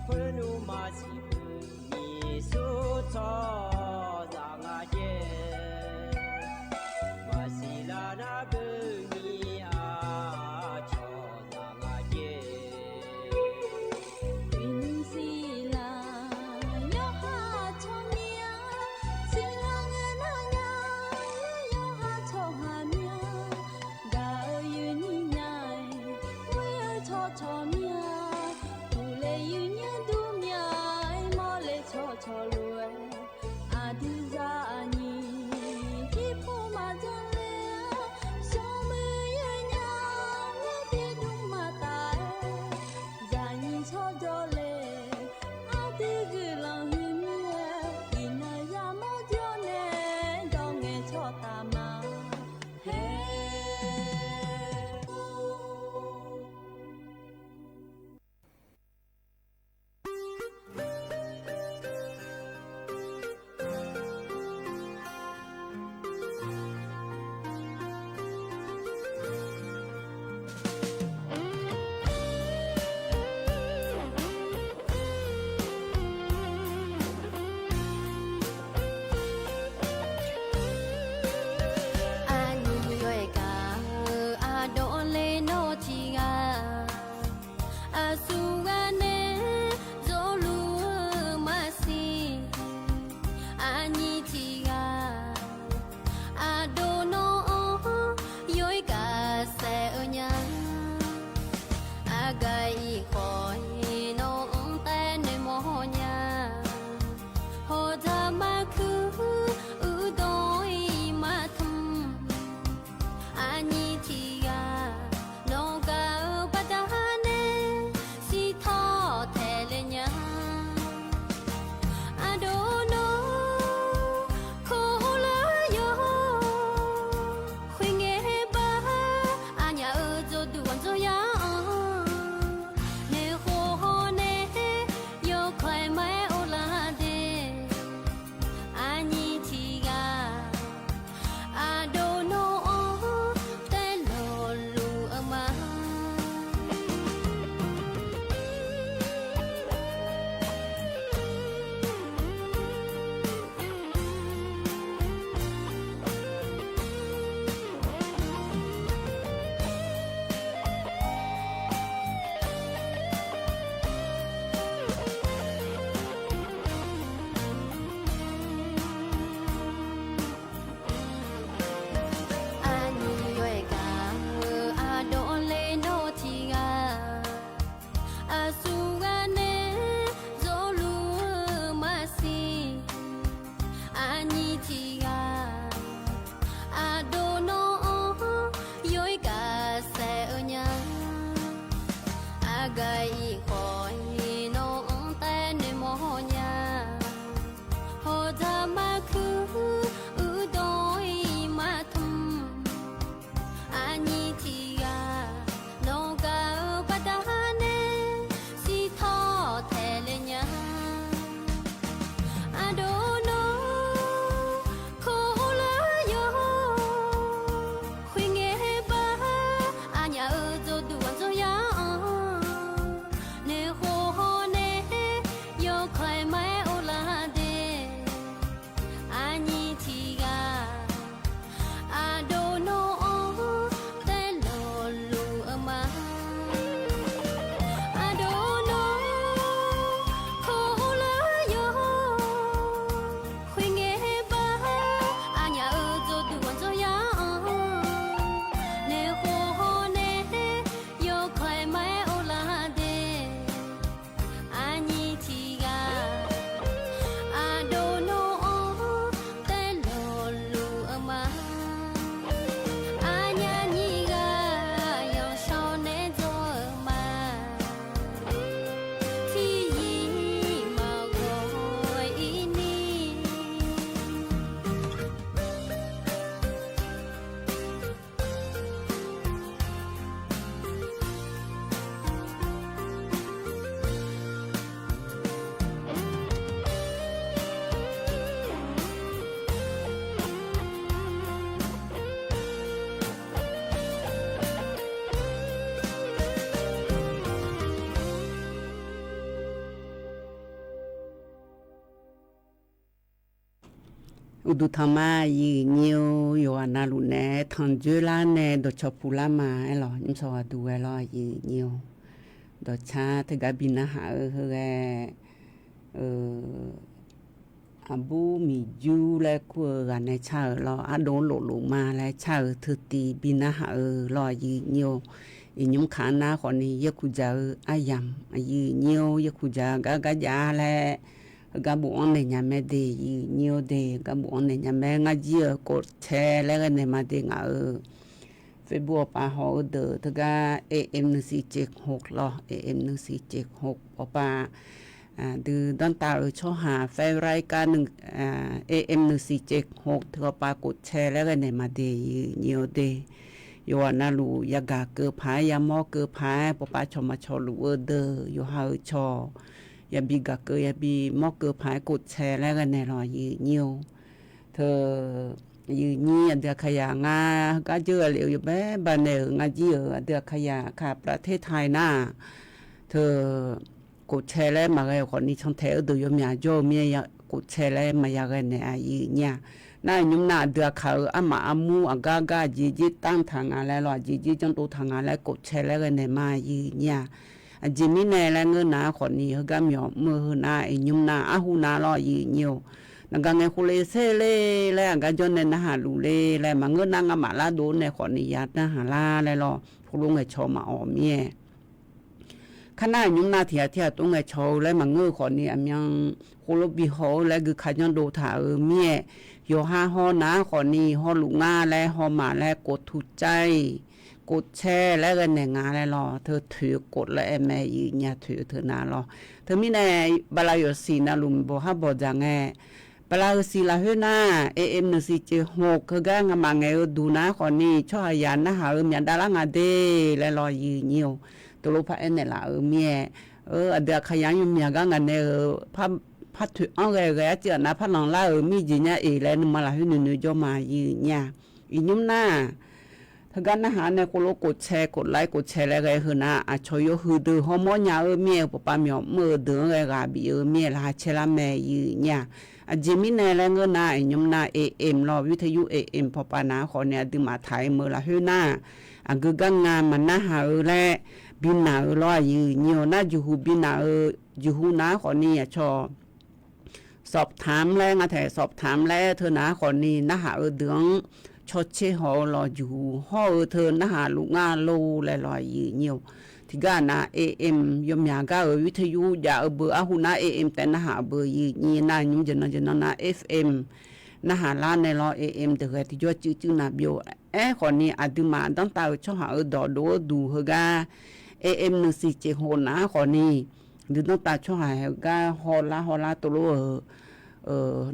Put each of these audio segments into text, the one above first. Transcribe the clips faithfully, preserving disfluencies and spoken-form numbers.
Khoerlof maqsiq peuq ni smr tsawrhaqzaq nga jaer. Maqsiq lar nar beu ni aqcawq zaq nga jaer. Uiqni siqlar yawqha tsawrmyanr, siqlar ngae nar nya, yawqha tsawrhaq myanr, gaq-eu uiqni nya-aer, ghoer-eu tsawrcawq myanr, uqle uiqnyanr dur myanr-aer, mawrle tsawrcawq lof-aer, aqdui zaq aqnyir, irpov maqdzanr ler-a, smrmuiq yaer nya, ngaer pyeuf dmr maqtaf-aer, zaqnyiq tsawrjawr le, aqdui guiqlanq huiqmyar-aer, iqnan yamawr jawr nae, dawr ngae tsawrtaf ma. Haer. Aqnyiq yawqghaq gaq-eu aqdawq le nawr tiq ghaq, aqsurghaq nae zawrluf-eu maqsiq. Aqnyiq tiq ghaq, aqdawq nawr-anr yawr-ir gaq saef-eu nya. Aqgaf-iq khawf-iq nawr-anr taev noeqmawr nya. Hawdzaq maqkuir uqdawq-iq maqtmq. Aqnyiq tiq ghaq, nawqgaf-eu baqda nae shirtawr taeq le nya. Aqdawq nawr kawrlar yawq, khoerngae bar aqnyaf-euq dzawduq ghawqdzawr yar-anr, noeqkhof hawr nae yawkawq-aer maqaer of lar de. Aqnyiq tiq ghaq, aqdawq nawr-anr taev lawqluf-eu ma. Aqnyiq yawqghaq gaq-eu aqdawq le nawr tiq ghaq, aqsurghaq nae zawrluf-eu maqsiq. Aqnyiq tiq ghaq, aqdawq nawr-anr yawr-ir gaq saef-eu nya. Aqgaf-iq khawf-iq nawr-anr taev noeqmawr nya. Hawdzaq maqkuir uqdawq-iq maqtmq. Aqnyiq tiq ghaq, nawqgaf-eu baqda nae shirtawr taeq le nya. Aqdawq nawr kawrlar yawq, khoerngae bar aqnyaf-euq dzawduq ghawqdzawr yar-anr, noeqkhof Uqduq tanq ma, aqyuif nyir-or. Yawqghaq navluf naeq-aer tanqdzoerlar nae dawqcawq puqlar ma aerlawq, nymrsawq ghaqduq ghae lawr, aqyuif nyir-or. Dawqcar teugar bi narhaq-eu heughae, aqbur miqjur laer kur-eu ghaq nae car-euq lawr, ardov lofluf ma laer car-euq teutiv bi narhaq-eu lawr, aqyuif nyir-or. Iqnymr kaq-anr nar khawfni yaerkuq dzaq-eu aryamq, aqyuif nyir-or, yaerkuq dzaq-eu gar garjav laer heugar bofanr naeq nya mae de, aqyuif nyir-or de, heugar bofanr naeq nya mae. Ngar jir-euq กดแชร์ laer ghae naeq ma de ngaq-euq Facebook awqpav haw-eu deuq teugar AM หนึ่งสี่เจ็ดหก lawr, AM หนึ่งสี่เจ็ดหก awqpav, aqdui danrtav-euq tsawrhaq แฟนรายการ AM หนึ่งสี่เจ็ดหก teu awqpav กดแชร์ laer ghae naeq ma de, aqyuif nyir-or de. Yawqghaq navluf yagaq keuv paq-aer, yamawr keuv paq-aer, pawqpav cawq maqcawq luf-eu deuq yawqha-euq cawq yabi gaq keuv yabi mawr keuv paq-aer กดแชร์ laer ghae naeq lawr, aqyuif nyir-or. Teu, aqyuif nyir, aqdui aqkaqyaq ngar heugar dzeur ghae lef-eu yawbae banae-euq ngar jir-euq aqdui aqkaqyaq aqkaq ประเทศไทย nar-aq, teu, กดแชร์ laer maqghae-eu khawfni cantaeq-eu deuq yawmyaq jawr-eu mir-aer กดแชร์ laer maqya ghae naeq, aqyuif nyir-aq. Nar iqnymr nar aqdui aqkaq-euq armaf armur aqgar gar aqjeq jir tanr taq nga laer lawr, aqjeq jir janrdov taq nga laer กดแชร์ laer ghae naeq ma, aqyuif nyir-aq. Aqjeq mirnae laer ngeur nar khawfni heugar myawq mr-eu heu nar iqnymr nar arhu nar lawr, aqyuif nyir-or. Naqgaq ngaeq khofle serle laer aqgar jawr nae narhaq luf le laer maqngeur nar ngamaf lardov nae khawfni ya narhaq lar laer lawr, khoerlof ngaeqcawq maqawq mir-aer. Kar nar iqnymr nar tiq ghaq tiq ghaq tov ngaeqcawq-eu laer maqngeur-eu khawfni aqmyan khoerlof bi haw-eu laer guika janrdov taq-euq mir-aer, yawqha haw nar khawfni hawluf nga laer hawmaf laer กดถูกใจ, กดแชร์ laer ghae naeq nga laer lawr, teu toeq-eu กด laer aer mae, aqyuif nyir-aq, toeq-eu teu nar lawr. Teumirnae bala yawqsiq navluf maqbawq har bawq dzaq ngae, bala-eu siq lafkhoer nar AM หนึ่งสี่เจ็ดหก heugar ngamaf ngaeq-eu duq nar khawfni tsawrhaqzaq narhaq-eu myaq davlar nga de laer lawr, aqyuif nyir-or. Teulof par aernaeq laf-euq mir-aer, aqdui aqkaqyaq-anr yawmyaq gar ngaq nae-euq par toeq-anr ghae ghae arciv aqnav par lanqlar-euq mir jeq nya-eq laer nuima lafkhoer noeqnoeq jawr ma, aqyuif nyir-aq. Iqnymr nar teugar narhaq-anr nae khoerlof กดแชร์ กดไลค์ กดแชร์ laer ghae heu nar aqcawq yawhuiq deuq hawmawr nya-eu mir-aer, pawqpav myawq mr-eu deuq-anr ghae ghaq bif-eu mir-aer laqkhaq caer lar mae, aqyuif nyir-aq. Aqjeq mirnae laer ngeur nar iqnymr nar AM lawr, วิทยุ AM pawqpav nar khawfni aqduimaf taq-aer meuq lafkhoer nar, aqgeu gar nga maqnarhaq-eu laer bi naq-eu lawr, aqyuif nyir-or. Nar jeqhuq bi naq-eu jeqhuq nar khawfni aqcawq สอบถาม laer nga taeq, สอบถาม laer teu nar khawfni narhaq-eu deuq-anr cawtser haw-eu lawr, jeqhuq hawr-eu teu narhaq luf nga lor laer lawr, aqyuif nyir-or. Tiqgar nar AM yawmyaq gar-euq วิทยุ jav-eu beu arhu nar AM taef narhaq beu, aqyuif nyir. Nar nymr jeq nan jeq nan nar FM narhaq lar nae lawr, AM deuq ghae tiqjawr cuiv cuiv nav byov. Aerkhawfni aqduimaf danrtav-euq tsawrhaq-euq dawqdov-eu duq heugar AM หนึ่งสี่เจ็ดหก nar khawfni aqdui danrtav tsawrhaq heugar hawlar hawlar tov lof-euq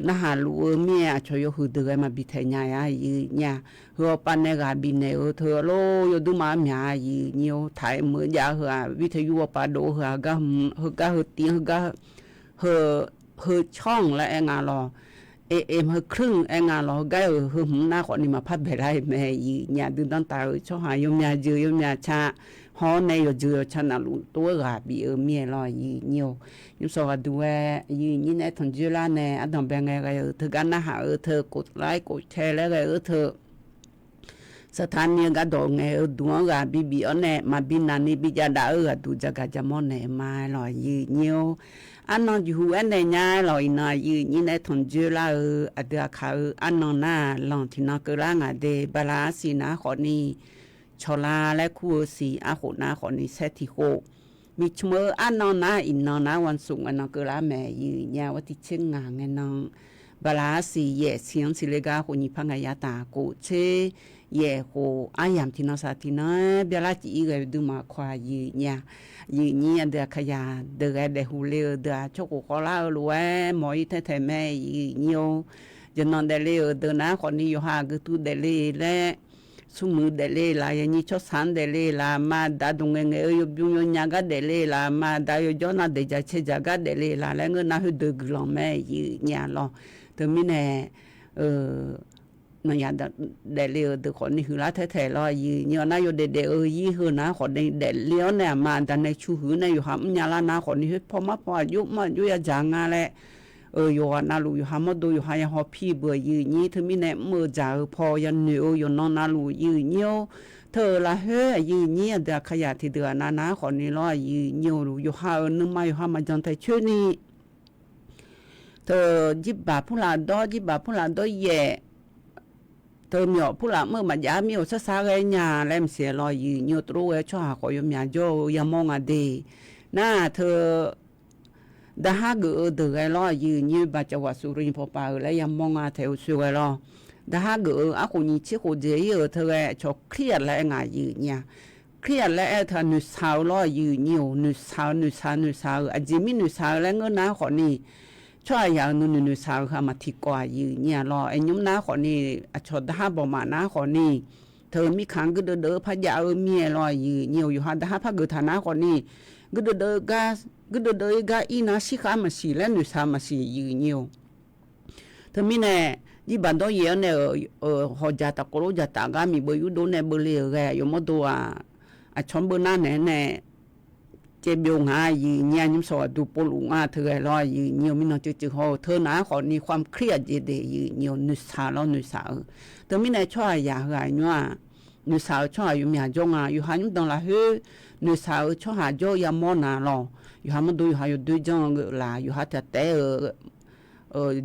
narhaq luf-eu mir-aer aqcawq yawhuiq deuq ghae maqbi taeq nya-a, aqyuif nyir-aq. Heu awqpav nae ghaq bifnaeq-eu teu lor, yawdur ma-anr myaq-a, aqyuif nyir-or. Taq-aer meuq jav-eu heu-aq, วิทยุ awqpav dov-eu heu-aq, heugar heu tiv-anr heugar heu tsawr-anr laer aer nga lawr. AM heu คลื่น aer nga lawr, heugar-euq heu hmq nar khawfni maqpar baeq lar-iq mae, aqyuif nyir-aq. Aqdui danrtav-euq tsawrhaq yawmyaq jeuq yawmyaq ca haw-awr nae yawqjeuq yawqca navluf tov-aer ghaq bif-eu mir-aer lawr, aqyuif nyir-or. Nymrshawq ghaqduq-aer aqyuif nyir nae tanqjoer lar nae ardanq bae ngae ghae-euq teugar narhaq-eu teu กดไลค์ กดแชร์ laer ghae-eu teu สถานี gardawq ngaeq-eu duq-anr ghaq bibif-awr nae maqbi naq ni bijav dav-eu ghaqduq jagaq jaqmawr naeq ma-aer lawq, aqyuif nyir-or. Arnan jeqhu aernaeq nya-aer lawq, iqnan aqyuif nyir nae tanqjoer lar-eu aqdui aqkaq-eu arnan nar-aq, lanq tiqnan keuvlar ngaq de, bala arsiq nar khawfni cawqla laer kur-eu siq arkhof nar khawfni saer tiq khof, miqcmq-eu arnan nar iqnan nar วันศุกร์ ngae nan keuvlar mae, aqyuif nyir-aq. Artiq tser ngaq ngae nan bala arsiq yaef siq-anr siqle gar khof nyiq par ngae yataq khof tser yaef khof aryamq tiqnan saq tiqnan-aer byalar cif-ir ghae-eu duimaf kawq-aq, aqyuif nyir-aq. Aqyuif nyir aqdui aqkaqyaq deuq ghae daefhuq le-eu deuq-aq, tsawrkhof khawvlar-eu lof-aer mawq-ir taer taeq mae, aqyuif nyir-or. Jaqnan daefle-euq deuq nar khawfni yawqha aqgeu tuv daefle laer, smrmuiq daefle laf, yaqnyir tsawrsanq-anr daefle laf, maqda dmq ngaeq ngaeq-eu yawbymr yawnya gar daefle laf, maqda yawjawr nar daeqdzaq caerdzaq gar daefle laf laer ngeur nar, khoerdeuq guiqlanq mae, aqyuif nyir-aq lawq. Teumirnae, nanqyaq daefle-euq deuq khawfni huiqlar taer taeq lawr, aqyuif nyir-awr. Nar yawdaef daef-eu ir heu nar khawfni daefle-awr nae aqma aqda nae cu huiq-awr nae yawqha mrnya lar nar khawfni khoerpaw marpaw aqjox mr aqjox yadzaq nga laer yawqghaq navluf yawqha mawrdo yawqha yahaw pir beu aqyuif nyir. Teumirnae mr-eu dzaq-eu paw yanoeq-eu yawqnan navluf aqyuif nyir-or. Teu-euq lafkhoer aqyuif nyir aqdui aqkaqyaq tiqdeuq-aq navnav-aer khawfni lawr aqyuif nyir-or. Yawqha-euq nuima yawqha maqjan tae coer ni teu jirbaq purlaf dawr, jirbaq purlaf dawr yaef, teu myawf purlaf mr-eu maqjav mir-awq sar sar ghae nya laer maqsiq lawr aqyuif nyir-or. Teulof ghae tsawrhaq khawf yawmyaq jawr-eu yamawr nga de. Nar teu daqhar geuf-eu deuq ghae lawr aqyuif nyir-or. Baqcawq ghaq suqri pawqpaq-euq laer yamawr nga taef-eu soe ghae lawr. Daqhar geuf-eu arkhof nyiq tser khof dzaeq-ir-euq teu ghae cawq Kalizaq laer aer nga aqyuif nyir-a. Kalizaq laer aer-eu teu-aq noeqshaq-eu lawr aqyuif nyir-or. Noeqshaq-eu noeqshaq noeqshaq-euq aqjeq mir noeqshaq-eu laer ngeur nar khawfni tsawrhaq yaq-euq nuinoeq noeqshaq-euq heu-aq maqtiq kawv aqyuif nyir-a lawr. Aernyamr nar khawfni aqcawq daqhar bawqmaf nar khawfni teu mirkhanq-anr guirdeuv deuv-eu par jav-eu mir-aer lawr aqyuif nyir-or. Yawqha daqhar par geuf taq nar khawfni guirdeuv deuv-eu gar, guirdeuv deuv-ir gar ir nar shirkhar maqsiq laer noeqshaq maqsiq aqyuif nyir-or. Teumirnae jirbaq dawr yaef-awr nae-euq hawq dzaq taf kawv lof dzaq taf gar miqbeuv yurdov nae beuvle-euq ghae yawmawr do-aq, aqcawq-anr beuv nar naeq-aer nae caevbyov nga aqyuif nyir-a. Nymr sawq aqduq povluf nga teu ghae lawr aqyuif nyir-or. Mirnan ceuv ceuv haw-eu teu nav-aer khawfni khawf Kalizaq jeq de aqyuif nyir-or. Noeqshaq lawr noeqshaq-eu teumirnae tsawrhaq yaq heu-aq nymr-aq noeqshaq-eu tsawrhaq yawmyaq jawr nga. Yawqha nymrdanq lafkhoer noeqshaq-eu tsawrhaq jawr-eu yamawr na lawr. Yawqha mawrdo yawqha yawdoer janr-eu laf yawqha taq taef-aer-eu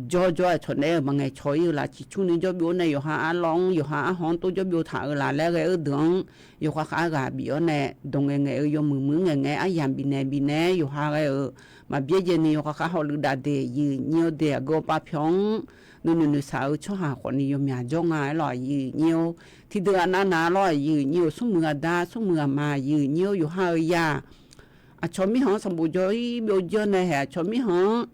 jawr jawr-aer cawq naeq-aer-eu maqngaeq cawq-ir-eu laf ciqcurni jawr byov-awr nae yawqha arlawr-anr yawqha arhawq-anr tov jawr byov taq-eu laf laer ghae-eu deuq-anr yawkhav khav ghaq bif-awr nae dawq ngaeq ngaeq-eu yawmuiq muiq-anr ngaeq ngaeq-aer aryamq bifnaeq bifnaeq-aer yawqha ghae-euq maqbyaer jaev ni yawkhav khav hawluiv dav de aqyuif nyir-or de. Aqgeu aqpav pyawq-anr nuinoeq noeqshaq-eu tsawrhaq khawfni yawmyaq jawr nga aer lawr aqyuif nyir-or. Tiqdeuq aqnav nav lawr aqyuif nyir-or. Smrmuiq aqda smrmuiq aqma aqyuif nyir-or. Yawqha-euq yaq aqcawq mirkhanq-anr sanqbof jawr-ir byov jir-awr nae hae aqcawq mirkhanq-anr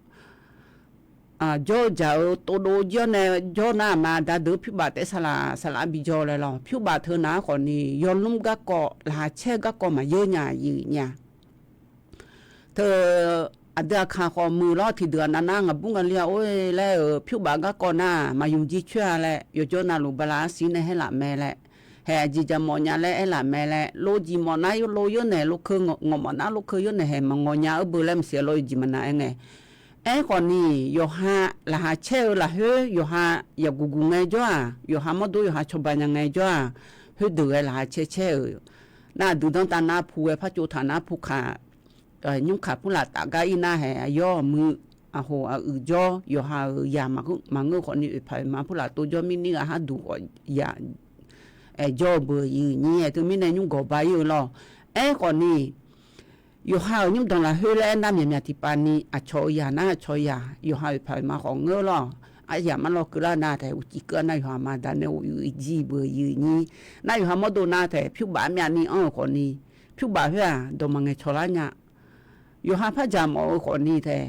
jawr-eu dzaq-eu tovdov jir-awr nae jawr nar aqma aqda deuq-anr pyurbaf taef saqlaq saqlaq-aer bijawr laer lawr. Pyurbaf teu nav-aer khawfni yawlmr garkawv laqkhaq caer-eu garkawv maqyeur nya aqyuif nyir-a. Teu aqdui aqkaq khawf muiq lawr tiqdeuq aqnav nar ngaqbur ngaqli-a or laer-euq pyurbaf garkawv nar maqymq jir coer-a laer yawjawr navluf bala arsiq nae haer laf mae laer, haeq aqjeq jaqmawf nya laer aer laf mae laer, lov jeq mawf nar lov yawrnaeq lov keuv, ngawq mawf nar lov keuv yawrnaeq haeq maqngawq nya-eu beu laer maqsiq lawr yawjeq maqnav aer ngae. Aerkhawfni yawqha laqkhaq caer-eu lafkhoer yawqha yaqguq guq ngae jawr-aq, yawqha mawrdo yawqha cawba nya ngae jawr-aq, khoerdeuq ghae laqkhaq caer caer-euq nar aqdui danrtav nar pu ghae par tsov taq nar pu kaq, nymr kaq purlaf taf gar ir nar hae aqyawf muiq aqhoq aq uiq jawr yawqha-euq yaq maqngeur khawfni oeqpaq oeqma purlaf tov jawr mirnir ghaq har duq khawf yaq aer jawr-eu beu aqyuif nyir-aer teumirnae nymr gawq ba ir-eu lawr. Aerkhawfni yawqha-euq nymrdanq lafkhoer laer aernar myaqmyaq tiqpavni aqcawq-eu yaq nar aqcawq yaq yawqha oeqpaq oeqma khawf ngeur lawr. Aryamq arlawr keuvlar nar taef uqcif keuv-a nar yawqha aqma aqda nae uq uiq jir beu aqyuif nyir. Nar yawqha mawrdo nar taef pyurbaf armyavni anr-euq khawfni pyurbaf khoer-aq dawq maqngaeq cawq lar nya. Yawqha par jaq mawf-eu khawfni taef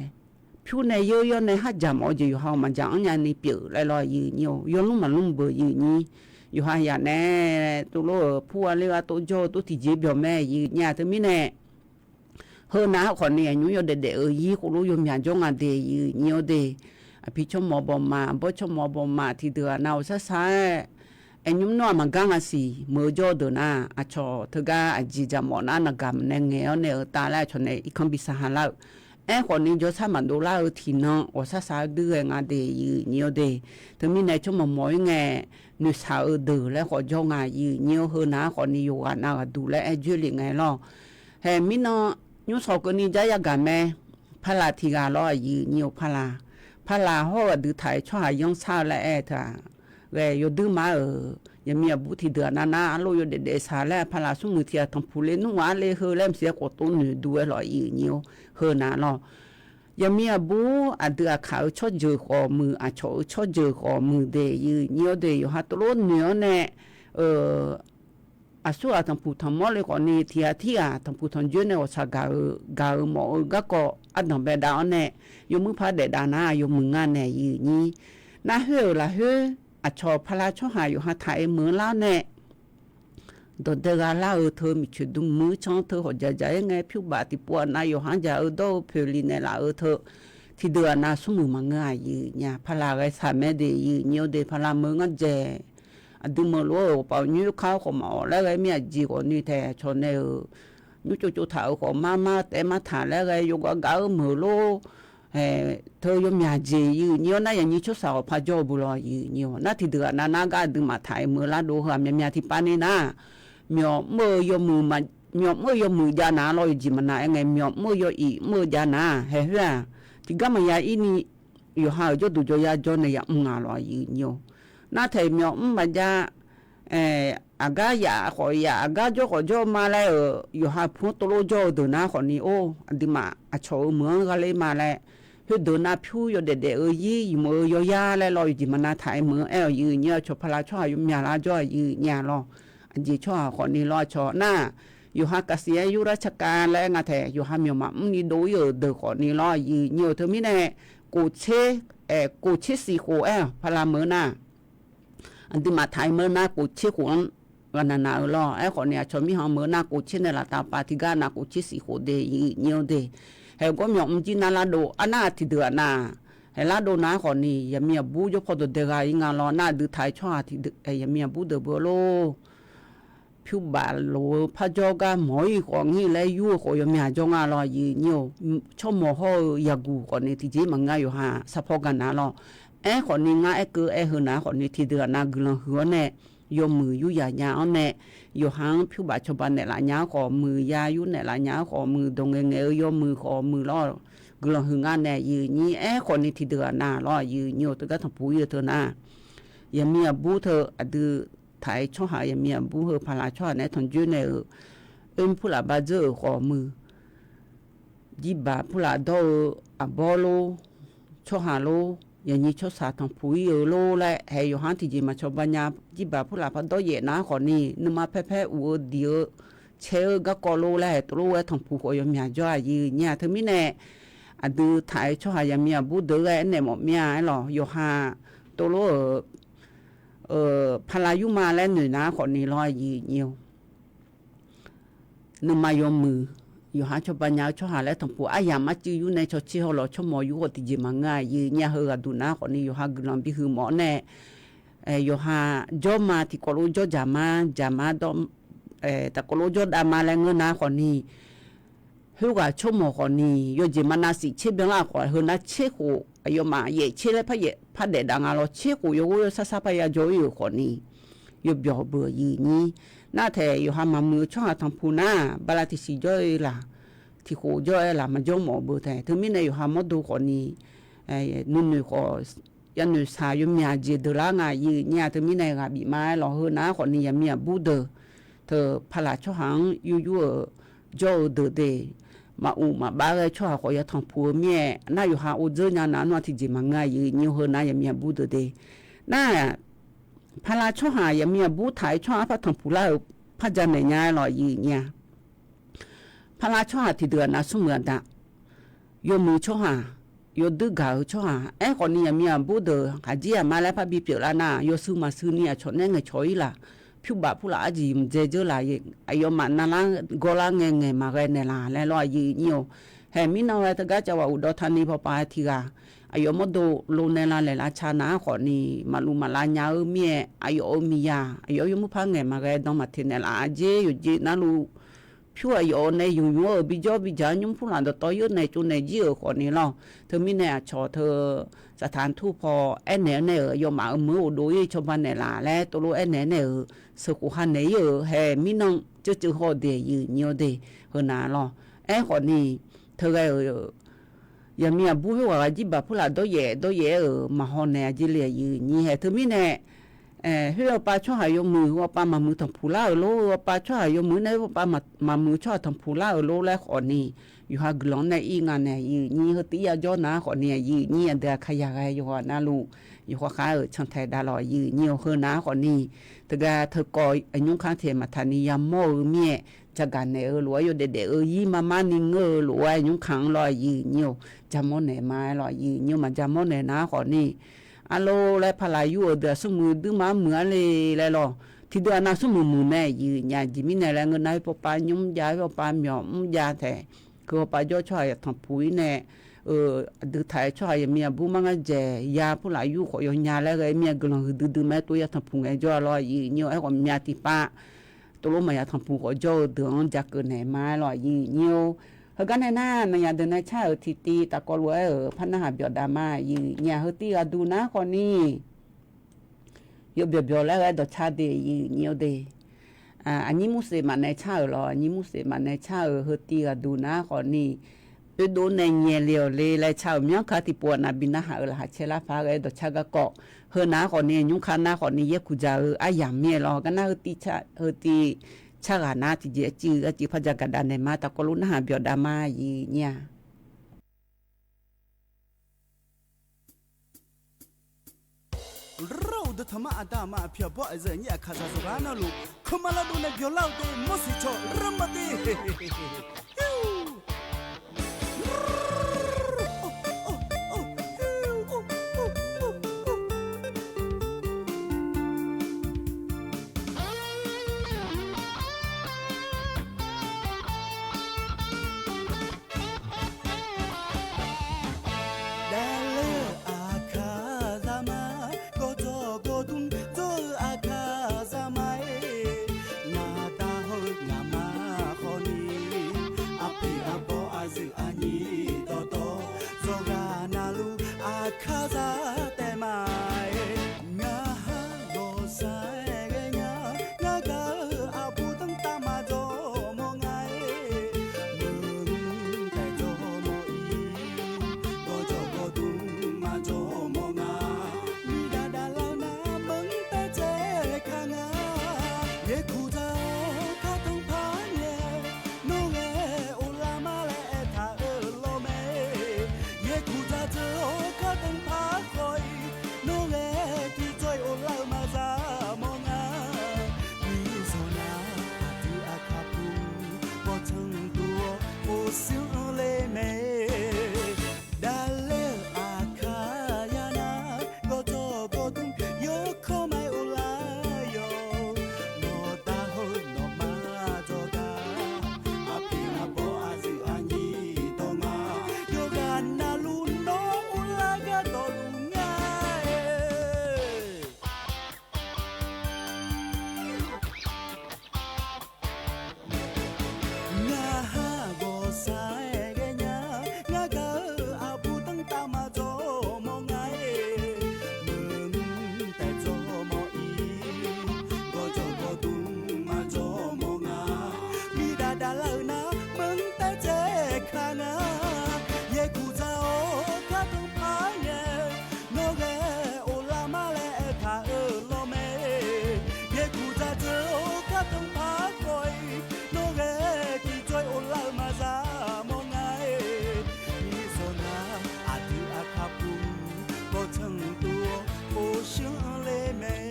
pyur nae yeur yawr nae har jaq mawf-eu jeq yawqha-euq maqjaq anr nyani pyeuf laer lawr aqyuif nyir-or. Yawlmr maqlmr beu aqyuif nyir. Yawqha yaq nae tovlof-euq pur gha ler gha tov jawr-eu tov tiqjeq byawq mae aqyuif nyir-a teumirnae Heu nav-aer khawfni aqnymr yawdaef daef-eu ir khoerlof yawmyaq jawr nga de aqyuif nyir-awr de. Aqpi tsawrmawq bawqmaf, aqbawr tsawrmawq bawqmaf tiqdeuq-aq nav-euq sar sar-aer, aqnymr nawr-aq maqgar nga siq meuq-eu jawr-eu deuq nar, aqcawq teugar aqjeq jaqmawf nar naqgaq maqnae ngaeq-awr nae-euq tav laer aqcawq nae irkanr bi saqhaq lar-eu. Aerkhawfni jawrshar maqdov lar-eu tiqnan ghawqshar saq-aer duir ghae nga de aqyuif nyir-awr de. Teumirnae tsawrmawq mawq-ir ngae, noeqshaq-eu deuq laer khawf jawr nga aqyuif nyir-awr. Heu nav-aer khawfni yawqghaq nav ghaq duq laer aer joerlef ngae lawr. Haeq mirnan nymr shawq keuvni jar yagaq mae. Paqlaq tiq ghaq lawr aqyuif nyir-or paqlaq. Paqlaq hawr-eu aqdui taq-aer tsawrhaq yanr shar-eu laer aer-eu teu-aq, ghae yawduir ma-euq yaqmiq aqbur tiqdeuq-aq navnar arlof yawdaef daef saq laer paqlaq smrmuiq tiq ghaq tanqpuq le nmr ghaq-ar le heu laer maqsiq-aer khawf tov noeq duq-aer lawr aqyuif nyir-or. Heu nav lawr. Yaqmiq aqbur aqdui aqkaq-eu tsawrjeuq khawf muiq, aqcawq-eu tsawrjeuq khawf muiq de aqyuif nyir-awr de. Yawqha tovlof noeq-awr nae, aqsurghaq tanqpuq tanqmawr le khawfni tiq ghaq tirghaq tanqpuq tanqjoer nae ghawqshaq gaq-eu gaq-eu mawf-eu garkawv ardanq bae dav-awr nae, yawmuir par daef dav nar yawmuiq nga naeq aqyuif nyir. Nar khoer-euq lafkhoer aqcawq paqlaq tsawrhaq yawqha taq-aer meuq-eu lar-awr nae, dawqdae gha lar-eu teu miqcoeq dm muir can teu hawq dzaqdzaq-aer ngae pyur baf tiqpov aqnav yawqha-anr dzaq-eu dawr-eu poeq li naeqlaf-eu teu, tiqdeuq aqnav smrmuiq maqngeur aqyuif nyir-a. Paqlaq ghae saq mae de aqyuif nyir-awr de. Paqlaq meuq ngar dzaeq aqdui meuq lof-aer ghawqpaf nymr kar-awr khawf maqawq laer ghae mir aqjeq khawfni taef cawq nae-euq nymr tsov tsov taq-euq khawf mar mar taef mar taq laer ghae yawgaq gaq-eu meuq lor. teu yawmyaq jeq yir nyir-awr nar, yaqnyir tsawrshaq khawf par jawr-eu beu lawr yir nyir-awr nar, tiqdeuq ghaq nav nar gar aqduimaf taq-aer meuq-eu lardo heu-aq myavmyav tiqpav ni nar, myawf mr-eu yawmuiq, myawf mr-eu yawmuiq jav nar lawr, yawjeq maqnav aer ngae, myawf mr-eu yaw-iq mr-eu jav nar, haeq khoer-aq, tiqgar maqya ir ni, yawqha-euq jawrduq jawryar jawr nae yamr nga lawr yir nyir-awr nar, taeq myawf mr maqjav, aqgar yaf khawf yaf, aqgar jawr khawf jawr ma laer-euq yawqha pu-anr tovlof jawr-eu deuq nar khawf ni, or, aqduimaf aqcawq-euq meuq-anr gha ler ma laer, khoerdeuq nav pyur yawdaef daef-eu yir, yamq-euq yawyar laer lawr, yawjeq maqnav taq-aer meuq-anr aer-awq yir nyir-awr, aqcawq paqlaq tsawrhaq yawmyaq lar jawr-aq yir nyir-a lawr. Aqjeq tsawrhaq khawf ni lawr, aqcawq nar, yawqha kaqsiq-aer yurlar tsaqkav laer nga taeq, yawqha myawq maqmr ni dov ir-euq deuq khawf ni lawr yir nyir-awr, teumirnae, kof tser, kof tser siq khof aer-awq paqlaq meuq nar, aqduimaf taq-aer meuq nar kof tser khof-anr ghaqnaq naq-eu lawr. Aerkhawf ni aqcawq mirkhanq meuq nar kof tser nae laftav pav tiqgar nav kof tser siq khof de yir nyir-awr de. Haeq gawr myawf mr jir nar lardov arnar tiqdeuq ghaq nav, haeq lardov nav-aer khawf ni yaqmiq aqbur jawr paw dawq dae gha ir nga lawr nar, aqdui taq-aer tsawrhaq tiqdeuq yaqmiq aqbur deuq beu lor. Pyur baf loq-eu par jawr gar mawq-ir khawf ngir laer yur-eu khawf yawmyaq jawr nga lawr yir nyir-awr, tsawrmawq hawr-eu yaguq khawf ni tiqjeq maqngeur yawqha sarpawr gaqnaq lawr. Aerkhawf ni ngar aerkeuv aer heu nav khawf ni tiqdeuq ghaq nav guiqlanq huiq-awr nae, yawmuiq yur yaq nya-awr nae, yawqha-anr pyur baf cawba naeqlaf nya-awr khawf muiq, ya yur naeqlaf nya-awr khawf muiq, dawq ngaeqngaeq-eu yawmuiq khawf muiq lawr, guiqlanq huiq nga nae yir nyir. Aerkhawf ni tiqdeuq ghaq nav lawr yir nyir-awr, teugar tanqpuq ir-eu teu nar, yaqmiq aqbur teu aqdui taq-aer tsawrhaq yaqmiq aqbur heu paqlaq tsawrhaq nae tanqjoer nae-euq, oermr purlaf bar dzeur-euq khawf muiq, jirbaq purlaf dawr-eu aqbawr lor, tsawrhaq lor, yaqnyir tsawrshaq tanqpuq ir-eu lor laer haeq yawqha-anr tiqjeq maqcawba nya. Jirbaq purlaf par dawryaef nav-aer khawf ni nuima paer paer uq-eu diq-eu cae-eu garkawv lor laer haeq tovlof-aer tanqpuq khawf yawmyaq jawr-aq yir nyir-a. Teumirnae, aqdui taq-aer tsawrhaq yaqmiq aqbur deuq ghae aernaeq mawf mir-a aer lawq, yawqha tovlof-euq paqlaq yur ma laer noeq nav-aer khawf ni lawr yir nyir-awr, nuima yawmuiq, yawqha cawba nya-eu tsawrhaq laer tanqpuq aryamq arcuiv yur nae cawtser haw lawq tsawrmawq yur khawf tiqjeq maqngeur-a yir nyir-a. Heu ghaqduq nav-aer khawf ni yawqha guiqlanq bi huiq mawf-awr nae, yawqha jawr ma tiqkawv lof jawr jaq ma, jaq ma dawr, taqkawv lof jawr dav ma laer ngeur nav-aer khawf ni, khoerghaq tsawrmawq khawf ni yawjeq maqnav siq tser byanlar khawf, heu nav tser khof aqyawfmaf yaef tser laer par daef dav nga lawr, tser khof yawghov yawsar sar par ya jawr ir-euq khawf ni, yawbyawq beuq yir nyir. Nar taeq yawqha maqmuiq-eu tsawrhaq tanqpuq nar, bala tiqsiq jawr-ir laq, tiqkhof jawr-aer laq maqjawr mawf-eu beuq taeq. Teumirnae yawqha mawrdo khawf ni, nuinoeq khawf, yanoeq shaq yawmyaq jeq deuq lar nga yir nyir-a. Teumirnae ghaq bif ma-aer lawq, heu nav-aer khawf ni yaqmiq aqbur deuq teu paqlaq tsawrhaq-anr yur yur-euq jawr-eu deuq de, maquq maqbav ghae tsawrhaq khawf ya tanqpuq-eu mir-aer nar, yawqha or dzeur nya nav nar tiqjeq maqngeur-a yir nyir-awr, heu nav yaqmiq aqbur deuq de. Nar, paqlaq tsawrhaq yaqmiq aqbur taq-aer tsawrhaq arpar tanqpuq lar-euq par jamaeq nya-aer lawq yir nyir-a. Paqlaq tsawrhaq tiqdeuq ghaq nav smrmuiq aqda, yawmuiq tsawrhaq, yawduir gaq-eu tsawrhaq. Aerkhawf ni yaqmiq aqbur deuq khaqjir aqma laer par bipyeuf lar nar, yawshuif maqshuif ni aqcawq nae ngaeqcawq-ir laq, pyur baf purlaf arjeq mqdzae dzeur laf, aqyawfmaf navlar gawrlar ngae ngaeq maqghae naeqlaf laer lawr yir nyir-awr, haeq mirnan ghae teugar cawaq uqdawr taqni pawpav tiq ghaq, aqyawf mawrdo lo nae lavlaeq lavca nav-aer khawf ni, maqluv maqlav nya-eu mir-aer aqyawf-euq miqyaq aqyawf-anr yawmuir par ngaeq maqghae dan maqteq naeqlaf-a jer yawqjeq navluf pyur aqyawf-euq nae yumq yumq-eu bijawr bijaq-anr nymr purlaf dawqtawv yeur naeq tsov naeq jir-euq khawf ni lawr. Teumirnae aqcawq teu saqtaq tur paw aernaeq-eu nae-euq aqyawfmaf-euq meuq-anr ghofdov-ir cawba naeqlaf laer tovlof aernaeq nae-euq sheuqkhof ha naeq-ir-euq haeq mirnan ceuv ceuv haw daeq yir nyir-awr de, heu nav lawr. Aerkhawf ni, teughae-euq yaqmiq aqbur khoerghaq ghaq jirbaq purlaf dawryaef dawryaef-aer-euq maqhaw naeq-a jer le yir nyir haeq. Teumirnae, khoer awvpav tsawrhaq yawmuiq, heu awvpav maqmuiq tanqpuq lar-euq lor, heu awvpav tsawrhaq yawmuiq nae, heu awvpav maqmuiq tsawrhaq tanqpuq lar-euq lor laer khawf ni, yawqha guiqlanq nae ir nga naeq yir nyir. Heu tiv ya jawr nav-aer khawf ni yir nyir, aqdui aqkaq yaq ghae yawqghaq navluf, yawqha khav-euq cantae dav lawq yir nyir-awr, heu nav-aer khawf ni, teugar teukawv aqnymr kar taeq maqtaq ni yamawr-eu mir-aer, jagaq naeq-eu lof-aer yawdaef daef-eu yir mar mar ni ngeur-eu lof-aer aqnymr kaq-anr lawr yir nyir-awr, jamawr naeq ma-aer lawq yir nyir-awr, maqjamawr naeq nav-aer khawf ni, arlor laer paqlaq yur-euq deuq-aq smrmuiq duir ma muiq-ar le laer lawr. Tiqdeuq-aq nav smrmuiq muiq mae yir nyir-a. Aqjeq mirnae laer ngeur nar, heu pawpav nymr jav, heu pawpav myawf mr jav taeq, heu pawpav jawr tsawrhaq ya tanqpuq-ir nae, aqdui taq-aer tsawrhaq yaqmiq aqbur mar ngar dzaeq ya purlaf yur khawf yawnya laer ghae mir-a. Guiqlanq huiqdui dui ma-aer tov ya tanqpuq ngae jawr-a lawr yir nyir-awr, aerkhawf myav tiqpav tovlof maqya tanqpuq khawf jawr-eu deuq-anr jakeuv naeq ma-aer lawq yir nyir-awr, Heugar nae nar, nawnyaf deuq nae car-euq tiqtiv tafkawv lof-aer-euq par narhaq byawq dav ma. Yif nyiq-aq, heu tiv ghaqduq nar khawfni yawbyawq byawq laer ghae dawqcar de, yif nyiq-eu de. Aqnyir Murseq maqnaeq car-euq lawr, aqnyir Murseq maqnaeq car-euq heu tiv ghaqduq nar khawfni oedov nae nyae le-awq le laer car-euq myanr ka tiqpov-aq nav bi narhaq-eu laqkhaq caer lar par ghae dawqcar garkawv. Heu nar khawfni nymr ka nar khawfni yaerkuq dzaq-eu aryamq mir-aer lawr, gar nar heu tiv car ghaq nar tiqjeq arcuiv arcuiv par dzaq gaqdav naeq ma. Tafkawv lof narhaq byawq dav ma. Yif nyiq-aq. Rar-euq deuq taqmar aqda aqma aqpiq aqbawr aqzeuq aqnyir aqkaqzaq zawqghaq navluf, kanma lardov nae byawq lar-eu de, mawr siq cawq rar ma de. Davler-eu aqkaqzaq ma, gawqjawq gawqdmr dzawr-eu aqkaqzaq ma-aer, ngaq da hawr-eu ngaqma khawfni, aqpiq aqbawr aqzeuq aqnyir dawqtawv, zawqghaq navluf aqkaqzaq taef ma-aer, ngaq ha ghawqshaq-aer ghae nya, ngar gaq-eu aqbur danrtav maqjawr mawr nga-aer, meuq-anr taef jawr mawr-ir, gawqjawq gawqdmr maqjawr mawr nga, miqdaq daqlar-eu nar meuq-anr taef caev ka nga, yaerkuq dzaq-awr kar tanqpar nae, nawr ghae-awr lar ma laer aertaq-euq lawr mae, yaerkuq dzaq dzeur-awr kar tanqpar khawf-ir, nawr ghae tiqjawr-iq of lar-eu maqza mawr nga, miqzawq nar aqdui aqkaq puq, bawqtsanq duq-awr of shuir-anr le mae. Davler-eu aqkaq ya nar, gawqjawq gawqdmr yawkawr ma-aer of lar yawq, nawqda hawr-eu nawqma jawrgar, aqpiq aqbawr aqzeuq aqnyir dawq nga, yawqghaq navluf nawr of lar gar dawqluf nga-aer. Ngaq ha ghawqshaq-aer ghae nya, ngar gaq-eu aqbur danrtav maqjawr mawr nga-aer, meuq-anr taef jawr mawr-ir, gawqjawq gawqdmr maqjawr mawr nga, miqdaq daqlar-eu nar meuq-anr taef caev ka nga, yaerkuq dzaq-awr kar tanqpar nae, nawr ghae of lar ma laer aertaq-euq lawr mae, yaerkuq dzaq dzeur-awr kar tanqpar khawf-ir, nawr ghae tiqjawr-iq of lar-eu maqza mawr nga-aer, miqzawq nar aqdui aqkaq puq, bawqtsanq duq-awr of shuir-anr le mae.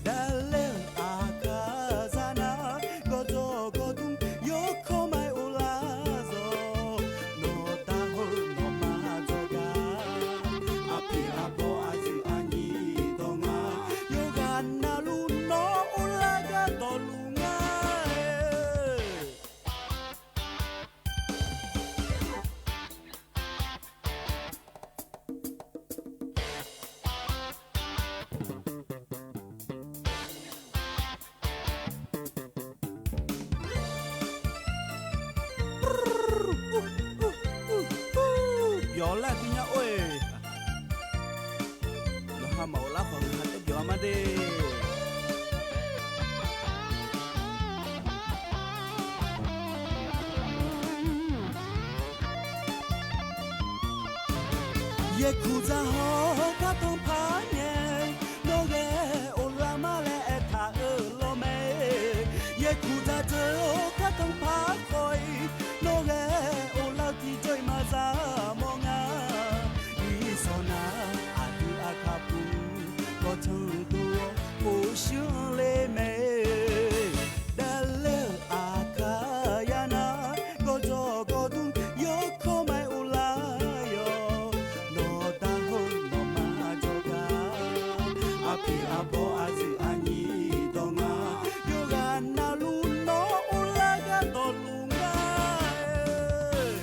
Davler-eu aqkaq zaq nar, gawqjawq gawqdmr yawkawr ma-aer of lar zawq, nawqda hawr-eu nawqma jawrgar, aqpiq aqbawr aqzeuq aqnyir dawq nga, yawqghaq navluf nawr of lar gar dawqluf nga-aer. Byawq laer aqdui nya or-eq. Yawqha maqghov lar khawf, yawqha taer byawq-a ma de. Yaerkuq dzaq-awr kar tanqpar nae, nawr ghae of lar ma laer aertaq-euq lawr mae. Yaerkuq dzaq dzeur-awr kar tanqpar khawf-ir, nawr ghae of lar-eu tiqjawr-iq maqza mawr nga. Miqzawq nar aqdui aqkaq puq, bawqtsanq duq-awr of shuir-anr le mae. Davler-eu aqkaq ya nar, gawqjawq gawqdmr yawkawr ma-aer of lar yawq, nawqda hawr-eu nawqma jawrgar, aqpiq aqbawr aqzeuq aqnyir dawq nga, yawqghaq navluf nawr of lar gar dawqluf nga-aer.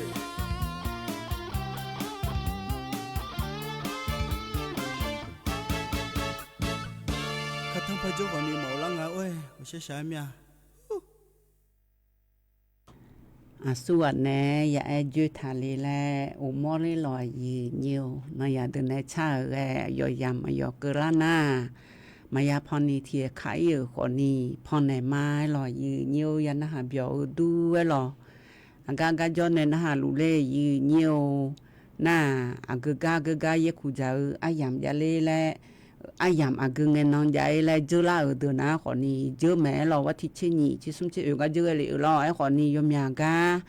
Kar tanqpar jawr khawf ni maqghov lar nga or-eq, maqshar shaq-aer mir-a. Aqsurghaq nae ya aer joer taqle laer uqmawr ler lawq, aqyuif nyir-or. Nanzaq deuq nae car-euq ghae yawqyamq aqyawf keuvlar nar, maqya pan ni tiqkhav ir-euq khawfni pannaeq ma-aer lawq, aqyuif nyir-or. Ya narhaq byawq-eu dur-aer lawq. Aqgar gar jawr nae narhaq luf ler, aqyuif nyir-or. Nar-aq, aqgeu gar geu gar yaerkuq dzaq-eu aryamq javler laer, aryamq aqgeu ngae nan jav-ir laer dzeurlar-euq deuq nar khawfni dzeur maeq-aer lawq. War tiq tser nyiq tser smr tser oeq gar dzeur ghae le-euq lawr. Aerkhawfni yawmyaq gar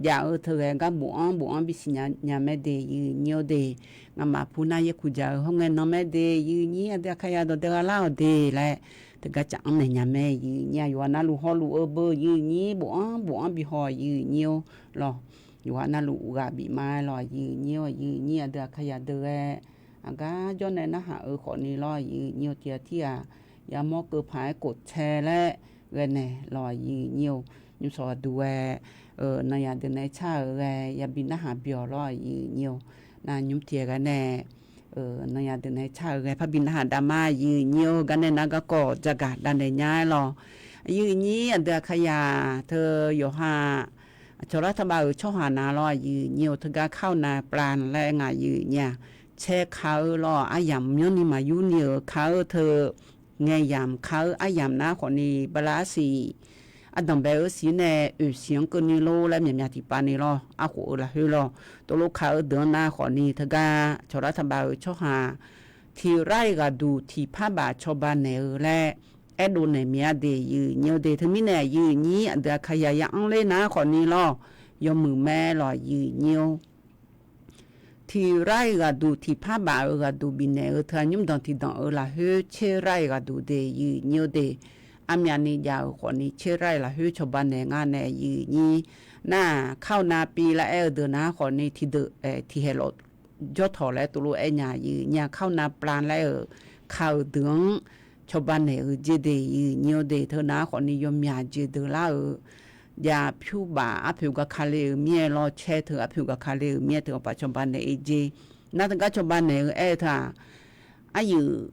jav-eu teu ghae gar bofanr bofanr bisiq nya mae de, aqyuif nyir-or de. Ngamaf pu nar yaerkuq dzaq-eu hawr ngae nan mae de, aqyuif nyir. Aqdui aqkaqya dawqdae gha lar-awq de laer teugar caf anr naeq nya mae, aqyuif nyir-aq. Yawqha navluf hawluf-eu beu, aqyuif nyir, bofanr bofanr bi haw, aqyuif nyir-or lawq. Yawqha navluf ghaq bif ma-aer lawq, aqyuif nyir-or. Aqyuif nyir, aqdui aqkaqya deuq ghae aqgar jawr nae narhaq-eu khawfni lawr, aqyuif nyir-or. Tiq ghaq tirghaq yamawr keuv paq-aer kof cae laer ghae naeq lawq, aqyuif nyir-or. Nymrshawq aqduq ghae nanzaq deuq nae car-euq ghae yabi narhaq byawq lawr, aqyuif nyir-or. Nar nymr tiq ghae nae nanzaq deuq nae car-euq ghae parbi narhaq dav ma, aqyuif nyir-or. Gar nae nar garkawv jagaq dav naeq nya-aer lawq, aqyuif nyir. Aqdui aqkaqya teu yawqha aqcawq lar taqbav-euq tsawrhaq na lawr, aqyuif nyir-or. Teugar kar-eu nav plan laer aer nga, aqyuif nyir-aq. Caer ka-eu lawr, aryamq myanrni maqyur ni-euq ka-eu teu ngaeqyamq ka-eu aryamq nar khawfni bala arsiq ardanq bae-eu siq nae oeq siq-anr keuvni lor laer myaqmyaq tiqpav ni lawr, arkhof-eu lafkhoer lawr. Tov lof ka-eu deuq-anr nar khawfni teugar cawqlar taqbav-euq tsawrhaq tiq rar-iq ghaqduq tiq par baf cawba naeq-eu laer aerdov naeq mya de, aqyuif nyir-or de. Teumirnae aqyuif nyir, aqdui aqkaqya ya anr ler nar khawfni lawr, yawmuiq mae lawq, aqyuif nyir-or. Tiq rar-iq ghaqduq tiq par baf-euq ghaqduq bifnaeq-eu teu-aq, nymrdanq tiqdanq-euq lafkhoer tser rar-iq ghaqduq de, aqyuif nyir-or de. Armyavni jav-euq khawfni tser rar-iq lafkhoer cawba naeq nga nae, aqyuif nyir. Nar-aq, kar-eu nav pi laer aer-eu deuq nar khawfni tiqdeuq tiqhaeq lawq jawr tawq laer tov lof aer nya, aqyuif nyir-aq. Kar-eu nav plan laer-euq ka-euq deuq-anr cawba naeq-eu jer de, aqyuif nyir-or de. Teu nar khawfni yawmyaq jeq deuq lar-euq jav pyur baf arpoeq gaq ka le-euq mir-aer lawr, caer teu arpoeq gaq ka le-euq mir-aer teu-aq paf cawba naeq-eu jer. Nar teugar cawba naeq-eu aer-eu teu-aq, aqyuif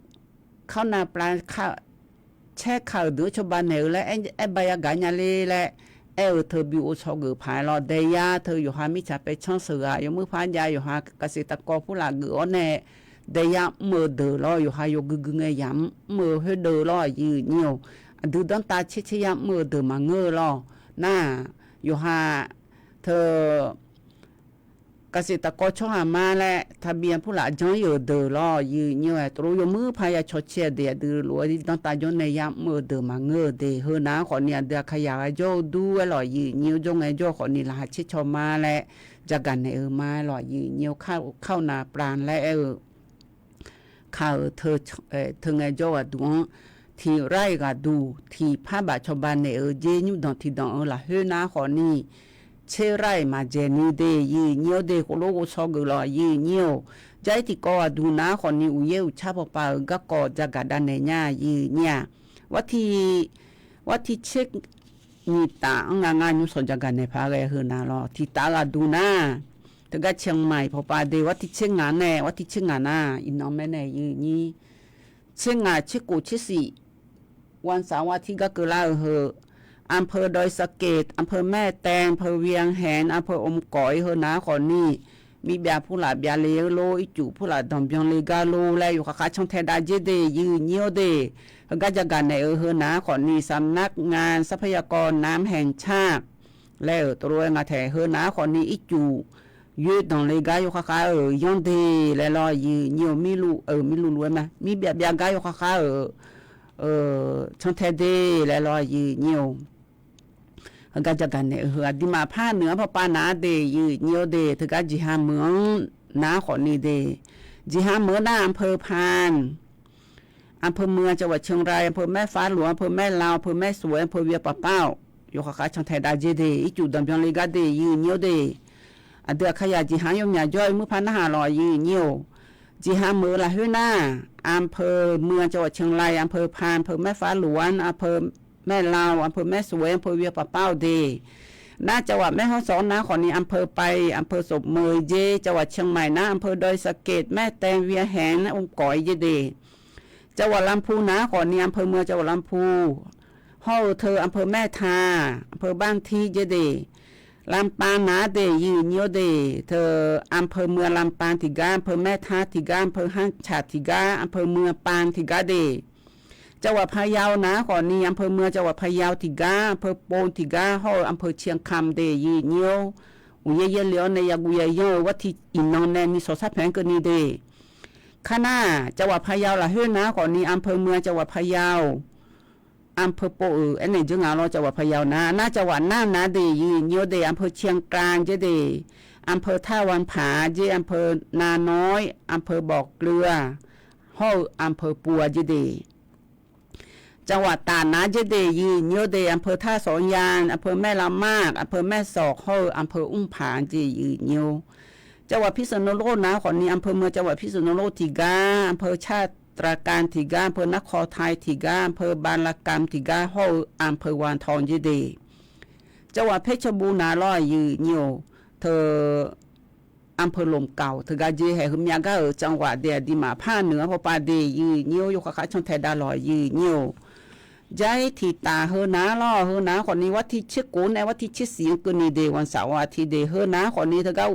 kar-eu nav plan caer ka-euq deuq-anr cawba naeq-eu laer aer ba yagaq nya ler laer aer-eu teu bi ghovshaw geuf paq-aer lawr. Daeyar teu yawqha mirtsaq paer canr sheuqghae yawmuir par jav, yawqha kaqseq taqkawv purlaf geuf-awr nae daeyar mr-eu deuq lawr, yawqha yawgui gui ngae yamq mr-eu khoerdeuv lawr, aqyuif nyir-or. Aqdui danrtav tser tser yar mr-eu deuq maqngeur-eu lawr. Nar-aq, yawqha teu kaqseq taqkawv tsawrhaq ma laer taqbi-anr purlaf janr-ir-euq deuq lawr, aqyuif nyir-or. Tov lof yawmuir par ya cawcaer-eu de, aqdui lof-aer danrtav jawr nae yar mr-eu deuq maqngeur-eu de. Heu nav-anr khawfni aqdui aqkaqya ghae jawr-eu dur-aer lawq, aqyuif nyir-or. Jawr ngae jawr-eu khawfni laqkhaq tser caw ma laer jagaq naeq-eu ma-aer lawq, aqyuif nyir-or. Kar-eu nav plan laer aer-eu ka-euq teu ngae jawr-eu ghaqduq-anr tiq rar-iq ghaqduq tiq par baf cawba naeq-eu jer, nymrdanq tiqdanq-euq lafkhoer nar khawfni tser rar-iq maqdzaeq ni de, aqyuif nyir-or de. Khoflof ghovshaw geuf lawq, aqyuif nyir-or. Jar-ir tiqkawv ghaqduq nar khawfni uqyaer uqcar pawpav-euq garkawv jagaq dav naeq nya, aqyuif nyir-aq. War tiq tser nyiq taf-anr nga ngar nymrshawq jagaq naeq paq ghae heu nav lawr. Tiq taf ghaqduq nar, teugar caer maiq pawpav de, war tiq tser ngaq nae, war tiq tser ngaq nar iqnan mae nae, aqyuif nyir. Tser ngaq tser kof tser shif วันเสาร์อาทิตย์ gar keuvlar-eu heu อำเภอดอยสะเก็ด อำเภอแม่แตง อำเภอเวียงแหง อำเภออมก๋อย heu nav-anr khawfni mirbyav purlaf byav le-eu lor, ircuf purlaf danqbyan le gar lor laer yawkhav khav cantae dav jer de, aqyuif nyir-or de. Heugar jagaq naeq-eu heu nav-anr khawfni สำนักงานทรัพยากรน้ำแห่งชาติ laer-euq tov lof-aer nga taeq. Heu nav-anr khawfni ircuf yoerdanq le gar yawkhav khav-euq yanr de laer lawr, aqyuif nyir-or. Mirluv-euq mirluv lof-aer ma, mirbyav byav gar yawkhav khav-euq cantae de laer lawr, aqyuif nyir-or. Heugar jagaq naeq-eu heu aqduimaf par nuiq-anr pawpav nav-ar de, aqyuif nyir-or de. Teugar jeqha meuq-anr nav-ar khawfni de, jeqha meuq-anr nar อำเภอพาน อำเภอเมือง จังหวัดเชียงราย อำเภอแม่ฟ้าหลวง อำเภอแม่ลาว อำเภอแม่สวย อำเภอเวียงป่าเป้า yawkhav khav cantae dav jer de, ircuf danqbyan le gar de, aqyuif nyir-or de. Aqdui aqkaqyaq jeqha-anr yawmyaq jawr-eu muir par narhaq lawq, aqyuif nyir-or. Jeqha meuq-eu lafkhoer nar, อำเภอเมือง จังหวัดเชียงราย อำเภอพาน อำเภอแม่ฟ้าหลวง อำเภอแม่ลาว อำเภอแม่สวย อำเภอเวียงป่าเป้า de. Nar จังหวัดแม่ฮ่องสอน nar khawfni อำเภอไป อำเภอศพเมย jer, จังหวัดเชียงใหม่ nar อำเภอดอยสะเก็ด แม่แตง เวียงแหง อมก๋อย jer de. จังหวัดลำพูน nar khawfni อำเภอเมือง จังหวัดลำพูน hawr-eu teu อำเภอแม่ทา อำเภอบ้านที่ jer de. ลำปาง nar de, yir nyiq-or de, teu อำเภอเมืองลำปาง tiqgar, อำเภอแม่ทะ tiqgar, อำเภอห้างฉัตร tiqgar, อำเภอเมืองปาง tiqgar de. จังหวัดพะเยา nar khawfni อำเภอเมือง จังหวัดพะเยา tiqgar, อำเภอโปน tiqgar, hawr-eu อำเภอเชียงคำ de, yir nyiq-or. Uqyaer yaerle-awr nae yaguv yayar-eu วันที่ iqnan nae ni สอง sarpaeq-anr keuvni de. Kar nar, จังหวัดพะเยา lafkhoer nar khawfni อำเภอเมือง จังหวัดพะเยา, อำเภอโปน euq aernaeq dzeur nga lawr, จังหวัดพะเยา nar. Nar จังหวัดน่าน nar de, yir nyiq-or de, อำเภอเชียงคาน jer de, อำเภอท่าวังผา jer, อำเภอนาน้อย, อำเภอบ่อเกลือ, hawr-eu อำเภอปัว jer de. จังหวัดตาก nar jer de, yir nyiq-or de, อำเภอท่าสองยาง, อำเภอแม่ละมาด, อำเภอแม่สอด, hawr-eu อำเภออุ้มผาง jer, yir nyiq-or. จังหวัดพิษณุโลก nar khawfni อำเภอเมือง จังหวัดพิษณุโลก tiqgar, อำเภอท่าตระการ tiqgar, อำเภอนครไทย tiqgar, อำเภอบางระกำ tiqgar, hawr-eu อำเภอวังทอง jer de. จังหวัดเพชรบูรณ์ nar lawr, yir nyiq-or, teu อำเภอลมเก่า teugar jer. Haeq heumyav gar-euq จังหวัด de, aqduimaf ภาคเหนือ pawpav de, yir nyiq-or, yawkhav khav cantae dav lawq, yir nyiq-or. Jar-ir tiqtaf heu nar lawr, heu nar khawfni วันที่ tser kof nae วันที่ tser siq-anr keuvni de, วันเสาร์อาทิตย์ de, heu nar khawfni teugar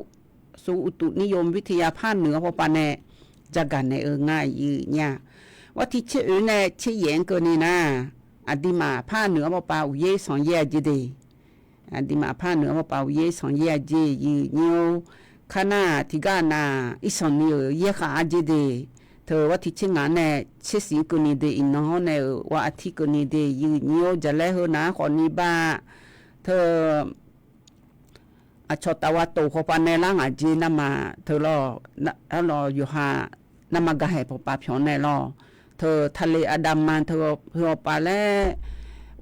ศูนย์อุตุนิยมวิทยา ภาคเหนือ pawpav nae jagaq naeq-eu nga, yir nyiq-a. วันที่ tser oeq nae tser yaef-anr keuvni nar, aqduimaf ภาคเหนือ pawpav uqyaer sanqyaer-a jer de. Aqduimaf ภาคเหนือ pawpav uqyaer sanqyaer-a jer, yir nyiq-or. Kar nar, tiqgar nav irsanq ni-euq yaerkhav-a jer de. Teu วันที่ tser ngaq-anr nae tser siq-anr keuvni de, iqnan-awr nae-euq วันอาทิตย์ keuvni de, yir nyiq-or. Jaqlaer heu nar khawfni ba, teu aqcawq taf wa tof khawf pav nae lar ngaq jer, narma teu lawr, arlawq yawqha narma gaqhaeq pawpav pyawq nae lawr, teu ทะเลอันดามัน teu heu-awr pav laer,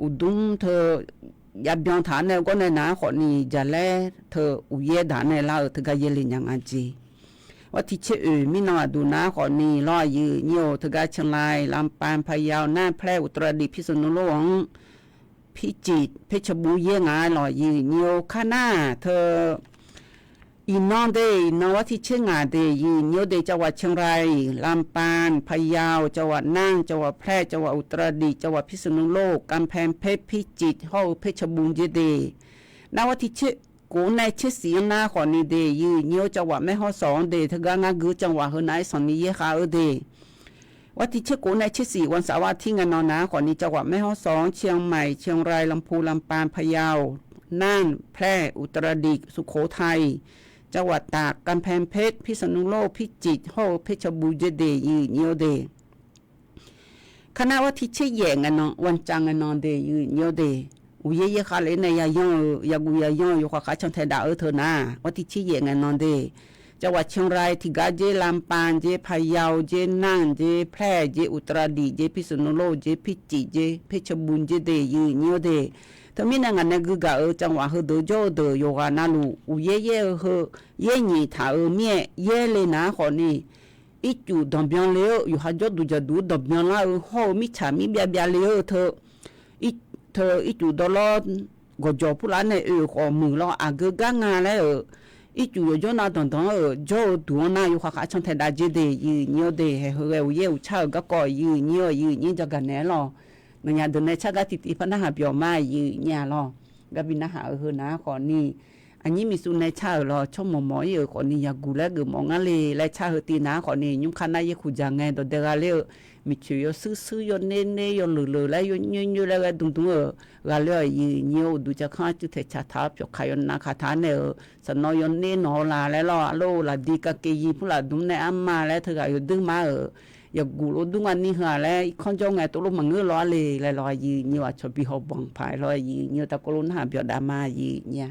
uqdmr teu yabyan taq-anr nae gawr nae naq-anr khawfni jaqlaer teu uqyaer daq nae lar-eu teugar yaerle nya nga jeq. วันที่ tser oeq mirnan aqduq nar khawfni lawr, yir nyiq-or, teugar เชียงราย ลำปาง พะเยา น่าน แพร่ อุตรดิตถ์ พิษณุโลก anr, พิจิตร เพชรบูรณ์ yaer nga lawq, yir nyiq-or. Kar nar teu iqnan de, iqnan วันที่ tser ngaq de, yir nyiq-or de, จังหวัดเชียงราย ลำปาง พะเยา จังหวัดน่าน จังหวัดแพร่ จังหวัดอุตรดิตถ์ จังหวัดพิษณุโลก กำแพงเพชร พิจิตร hawr-eu เพชรบูรณ์ jer de. Nar วันที่ tser kof nae tser siq-anr nar khawfni de, yir nyiq-or, จังหวัดแม่ฮ่องสอน de, teugar ngar gui-eu จังหวัด heu nav-aer sanqni yaerkhav-eu de. วันที่ tser kof nae tser siq วันเสาร์อาทิตย์ ngae nan nar khawfni จังหวัดแม่ฮ่องสอน เชียงใหม่ เชียงราย ลำพูน ลำปาง พะเยา น่าน แพร่ อุตรดิตถ์ สุโขทัย จังหวัดตาก กำแพงเพชร พิษณุโลก พิจิตร hawr-eu เพชรบูรณ์ jer de, yir nyiq-or de. Kar nar วันที่ tser yaef ngae nan, วันจันทร์ ngae nan de, yir nyiq-or de. Uqyaer yaerkhav le nae yayanr-eu, yaguv yayanr-eu yawkhav khav cantae daq-eu teu nar, วันที่ tser yaef ngae nan de, จังหวัดเชียงราย tiqgar jer, ลำปาง jer, พะเยา jer, น่าน jer, แพร่ jer, อุตรดิตถ์ jer, พิษณุโลก jer, พิจิตร jer, เพชรบูรณ์ jer de, yir nyiq-or de. Teumirnae ngaq nae gui gaq-euq จังหวัด heudeuq jawr-eu deuq yawqghaq navluf uqyaer yaer-eu heu yaer nyiq taq-euq mir-aer yaerle nar khawfni, ircuf danqbyan le-eu yawqha jawrduq jaqduq-anr danqbyan lar-eu hawr-eu mirtsaq mir byav byav le-eu teu, teu ircuf dawvlawr gawqjawq purlaf nae oe-euq khawf muiq lawr, aqgeu gar nga laer-euq ircuf yawqjawr nav danqdanq-anr-euq jawr-eu duq-anr nar yawkhav khav cantae dav jer de, yir nyiq-or de. Haeq heu ghae uqyaer uqtsar-euq garkawv yir nyiq-or, yir nyiq-anr jagaq naeq-aer lawq. Nganyaf deuq nae tsar gar tiqtiv par narhaq byawq ma, yir nyiq-a lawq. Gar bi narhaq-eu heu nav-anr khawfni, aqnyir miqsuv nae tsar-euq lawq, tsawrmawq mawq-ir-euq khawfni yaguq laer geufmawf ngar le laer tsar heu tiv nav-anr khawfni, nymr kar nar yaerkuq dzaq ngae dawqdae gha ler-eu, miqcoeq yawshuir shuir yawner ner yawleuq leuq laer yawnyoer nyoer laer ghae dmdm-eu ghaqler-awq, yir nyiq-or. Uqduq tsaqkanr cuiv taeq tsaq taq-awr pyawqkaq yawnav kaq taq-awr nae-euq, sanqnawv yawner nawq-eu la laer lawr, arlor laqdi kavkev yir purlaf dmr nae arma laer teughaq yawdui ma-euq, yaguq lof dur nga ni heu-aq laer irkanr jawr ngae tovlof maqngeur law-ar le laer lawq, yir nyiq-or. Aqcawq bi hawbanq paq-aer lawr, yir nyiq-or. Tavkawv lof narhaq byawq dav ma, yir nyiq-a.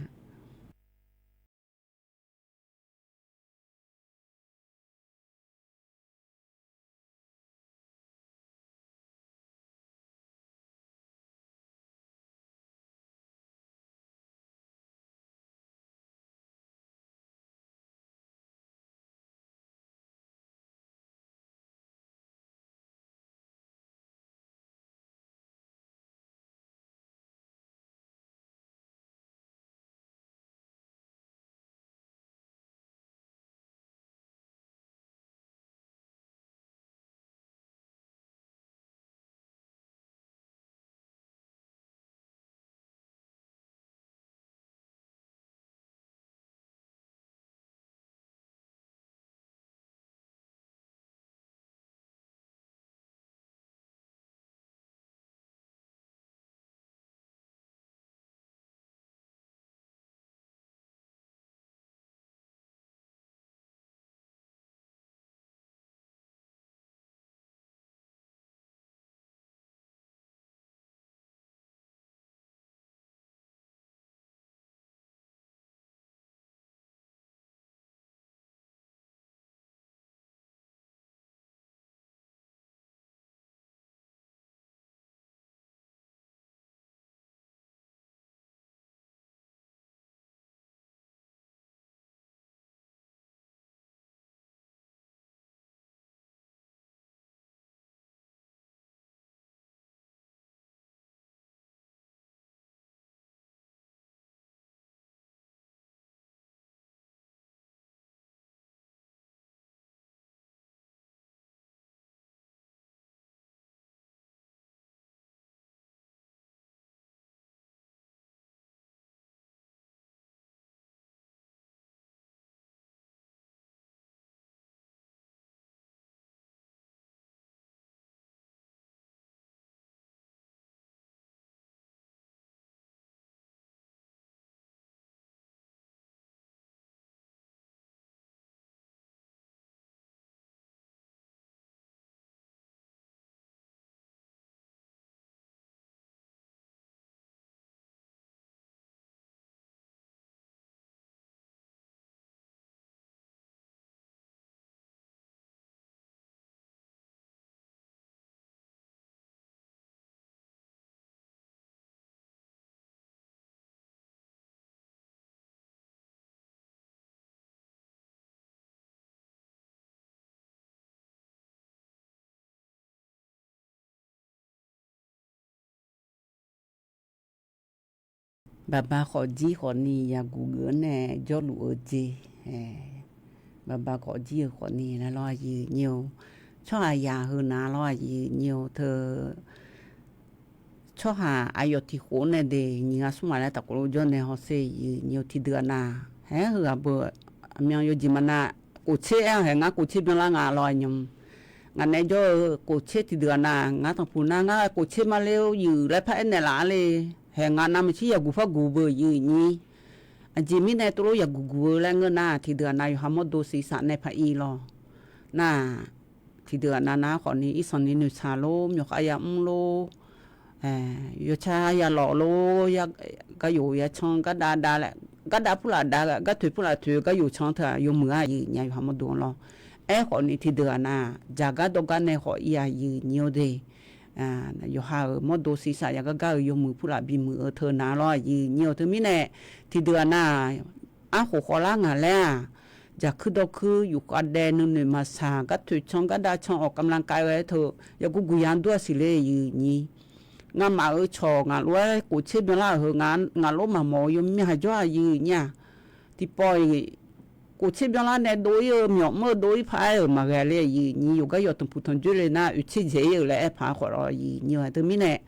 Baqba khawf jir khawfni yaqguq geuf-anr nae jawrluf-eu jeq, baqba khawf jir-eu khawfni laer lawr, aqyuif nyir-eu, tsawrhaqzaq heu nav lawr, aqyuif nyir-eu teu tsawrhaq aqyawf tiq khof-anr nae de nyiq ghaq smr ghaq laer tafkhof lof jawr nae hawsher, aqyuif nyir-eu tiqdeuq-aq nav, haer-aer heughaq beu aqmyan yawjeq maqnav, kof tser aer-awr haeq ngar kof tser byanlar nga lawr, aqnymr. Ngaq nae jawr-eu kof tser tiqdeuq-aq nav, ngar tanqpuq nar ngar ghae kof tser ma ler-awr yuif laer par aernaeq laf-ar le. Haeq ngaq navmaqtser yaqguq par guq beu, aqyuif nyir. Aqjeq mirnae tov lof yaqguq guq-eu laer ngeur nar, tiqdeuq-aq nav yawqha mawrdo siqsaq nae paq-ir lawr. Nar-aq, tiqdeuq-aq nav nav khawfni irsanqni noeqshaq lor, myawqkhav yamr lor, yawtsar yalawf lor, gar yoq yacan gar dav dav laer, gar dav purlaf dav, gar toeq purlaf toeq, gar yoq can teu-aq yawmuiq-a, aqyuif nyir-a yawqha mawrdo-anr lawr. Aerkhawfni tiqdeuq-aq nav, dzaqgar dawrgar nae khawf ir-a, aqyuif nyir-eu de. Yawqha-euq mawrdo siqsaq yaqgar gar-euq yawmuiq purlaf bimuiq-eu teu nav lawr, aqyuif nyir-eu teumirnae, tiqdeuq-aq nav, arkhof khawvlar ngaq laer-aq, dzaqkuir dawrkuir yufkhav daev nuinoeq maqsaq, gar toeq can gar dav can awq kamlav kav ghae-aer teu yaqguq guq yaq-anr dur-a siqle, aqyuif nyir. Ngamaf-euq cawq ngaq lof-aer kof tser byanlar-euq heu ngaq lof maqmawf-eu yawmyav jawr-a, aqyuif nyir-aq. Tiqpawf-iq kof tser byanlar nae dov-ir-eu myawf mr-eu dov-ir paq-aer-euq maqghae le, aqyuif nyir. Yawqgar yawq tanqpuq tanqjoer le nar oeq tser dzaeq-ir-euq laer aer paq-aer khawf lawr, aqyuif nyir-eu teumirnae,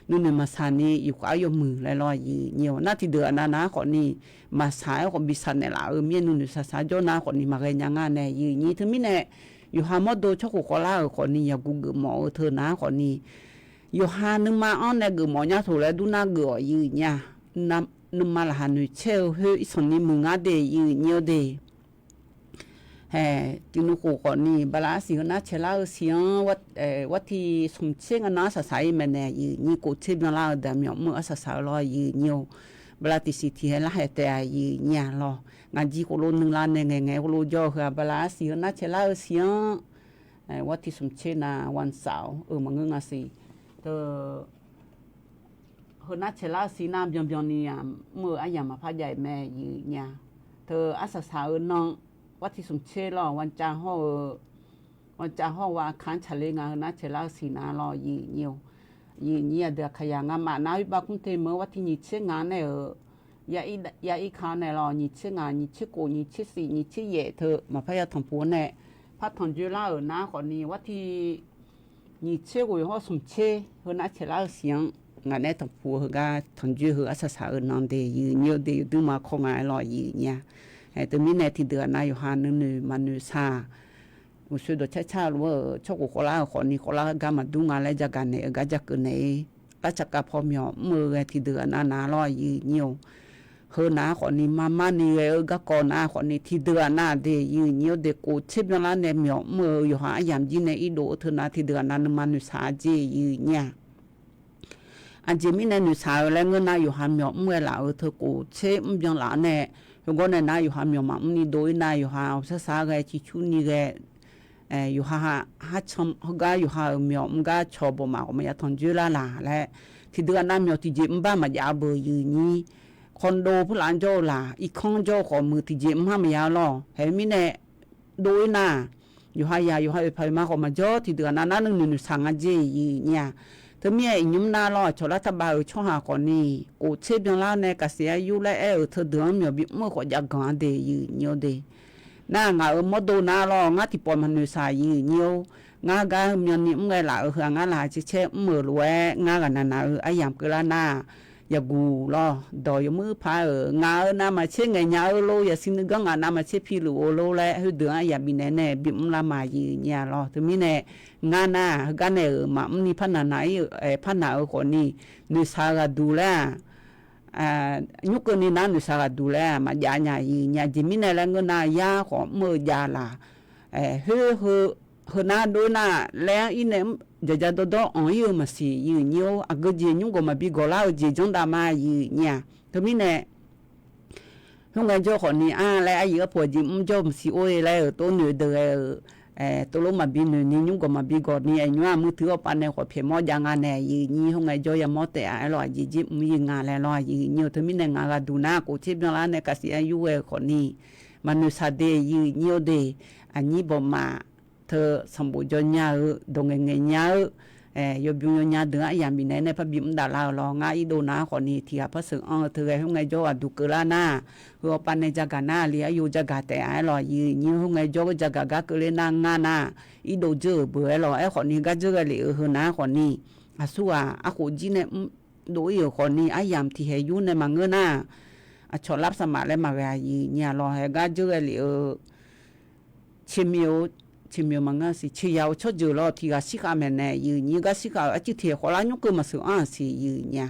nuinoeq maqsaq ni yufkhav yawmuiq laer lawr, aqyuif nyir-eu nar tiqdeuq-aq nav nav-ar khawfni maqsaq-aer khawf bi saqnaeq laf-euq mir-aer nuinoeq saqsaq jawr nav khawfni maqghae nya nga nae, aqyuif nyir teumirnae, yawqha mawrdo tsawrkhof khawvlar-euq khawfni yaqguq geufmawf-eu teu nav-ar khawfni, yawqha nuima-anr nae geufmawf nya toq laer dur nar geuf-awq, aqyuif nyir-aq. Nuima laqkhaq noeqtsaer-eu khoer irsanqni muiq ngar de, aqyuif nyir-eu de. Haeq tiqnuv khof khawfni bala arsiq heu nar caelar-eu siq-anr, wartiq smq tser nga nan arsaq saq-ir mae nae, aqyuif nyir. Kof tser byanlar-eu deuq myawf mr-eu arsaq saq-eu lawr, aqyuif nyir-eu. Bala tiqsiq tiq hae lar hae taef-a, aqyuif nyir-aq lawr. Ngaq jir khof lo nuilar nae ngaeqngaeq khof lo jawr-eu heu-aq, bala arsiq heu nar caelar-eu siq-anr, wartiq smq tser nav วันเสาร์ eu maqngeur nga siq. Teu, heu nar caelar-eu siq nar byanbyan ni-aq mr-eu aryamq maqpar jav-iq mae, aqyuif nyir-aq. Teu arsaq saq-eu nan, wartiq smq tser lawr วันจันทร์ hawr-eu, วันจันทร์ hawr-eu วันอังคาร tsaqler nga heu nar caelar-eu siq nav lawr, aqyuif nyir-eu. Aqyuif nyir aqdui aqkaqyaq ngamaf nar oerbar kmr te meuq-eu wartiq nyiq tser nga nae-euq, yair ka nae lawr, nyiq tser nga, nyiq tser khof, nyiq tser siq, nyiq tser yaef teu maqpar ya tanqpuq-anr nae, par tanqjoe lar-euq nar khawfni wartiq nyiq tser ghoeq hawr smq tser heu nar caelar-eu siq-anr ngaq nae tanqpuq heugar tanqjoe heu arsaq saq-eu nan de, aqyuif nyir-eu de, yawdui ma kawr nga-aer lawr, aqyuif nyir-aq. Teumirnae tiqdeuq-aq nav yawqha nuinoeq maqnoeq saq, uqshoe dawqcar car-eu lof-aer-euq tsawrkhof khawvlar-euq khawfni khawvlar gar maqdur nga laer jagaq naeq-eu gar jagaq naeq-ir, lar tsaqkav paw myawf mr-eu ghae tiqdeuq-aq nav nav lawr, aqyuif nyir-eu. Heu nav-ar khawfni marmar ni ghae-eu garkawv nav-ar khawfni tiqdeuq-aq nav de, aqyuif nyir-eu de, kof tser byanlar nae myawf mr-eu yawqha aryamq jir nae irdov-eu teu nav tiqdeuq-aq nav nuima noeqshaq-a jeq, aqyuif nyir-aq. Aqjeq mirnae noeqshaq-eu laer ngeur nar, yawqha myawf mr ghae laf-euq teu kof tser mr byan laf-anr nae, heugawr nae nar yawqha myawf maqmr ni dov-ir nar, yawqha hawsar sar ghae ciqcurni ghae, yawqha harcan heugar yawqha-euq myawf mr gar cawq bawqmaf khawf maqya tanqjoer lar laq laer, tiqdeuq-aq nav myawf tiqjeq mr bar maqjav-eu beuq, aqyuif nyir. คอนโด purlaf-anr jawr-eu laq, irkanr jawr-eu khawf muiq tiqjeq mr har maqya-eu lawr. Haeq mirnae dov-ir nar, yawqha yaq yawqha oeqpaq oeqma khawf maqjawr, tiqdeuq-aq nav nar nuinoeq noeqshaq nga jeq, aqyuif nyir-aq. Teumirnae iqnymr nar lawr, aqcawq lar taqbav-euq tsawrhaq khawfni kof tser byanlar nae kaqsiq-aer yur laer aer-euq teudeuq-anr myawq bimuir khawf jav ganq-a de, aqyuif nyir-eu de. Nar ngaq-euq mawrdo nar lawr, ngar tiqpawf maqnoeqshaq, aqyuif nyir-or. Ngar gar myanni mr ghae laf-euq heu-aq ngar laqkhaq caer caer mr-euq lof-aer ngar ghaqnaq naq-eu aryamq keuvlar nar, yaqguq lawr, dawq yawmuir paq-aer-euq ngaq-euq navmaqtser ngaeqnya-eu lor, yasiq nuiganr ngaq navmaqtser piluf-eu lor laer khoerdeuq-anr aqyuif bifnaeq nae bimr lar ma, aqyuif nyir-a lawr. Teumirnae ngar nar heugar naeq-euq maqmr ni parnaq naq-ir-eu, parnaq-eu khawfni noeqshaq-eu ghaqduq laer-aq, nymr keuvni nar noeqshaq ghaqduq laer-aq maqjav nya, aqyuif nyir-a. Aqjeq mirnae laer ngeur nar, yar khawf mr-eu jav laq, khoer heu, heu nar dov nar laer-anr ir nae, dzaqdzaq dawrdawr anq-ir-eu maqsiq, aqyuif nyir-or. Aqgeu jeq nymr gawq maqbi gawq lar-eu jeq janrdav ma, aqyuif nyir-a. Teumirnae khoerngae jawr khawfni ar laer aryuif arpoeq aqjeq mr jawr maqsiq or-e laer-euq tov noeq deuq ghae-euq, tov lof maqbi noeq ni nymr gawq maqbi gawq ni, aqnymr-aq muiq teuq awqpav nae khawf pyaeq mawr jav nga nae, aqyuif nyir khoerngae jawr yamawr taef-a. Aerlawq aqjeq jeq mr-ir nga laer lawr, aqyuif nyir-eu. Teumirnae ngaq ghaqduq nar kof tser byanlar nae kaqsiq-aer yur ghae-eu khawfni maqnoeqshaq de, aqyuif nyir-or de. Aqnyir bawqmaf teu sanqbof jawr nya-eu, dawq ngaeqngaeq nya-eu, yawbym yawnya deuq-anr aryamq bifnaeq nae parbi mr daflar-eu lawr. Ngar irdov nar khawfni tiqghaq par sheuq anr-eu teu ghae khoerngae jawr ghaq duq keuvlar nar, heu awqpav nae jagaq nar aqli ar yo jagaq taef-a aer lawq. Aqyuif nymr khoerngae jawr-eu jagaq gar keuvler nar ngar nar, irdov dzeur-euq beu-aer lawq. Aerkhawfni gar dzeur ghae lef-eu heu nar khawfni, aqsurghaq arkhof jir nae mr dov ir-euq khawfni aryamq tiqhaeq yur nae maqngeur nar, aqcawq lar saqmaf laer maqghae aqyuif nyi-a lawq. Haegar dzeur ghae lef-eu ceqmyof, ceqmyof maqngeur siq, ceqyaq-euq tsawrjeuq lawr tiqghaq shirkhav maeqnaeq aqyuif nyi-eu gar shirkhav-euq arcuiv tiqhaeq khawflar nymr keuv maqsheuq anr-aq siq aqyuif nyi-a.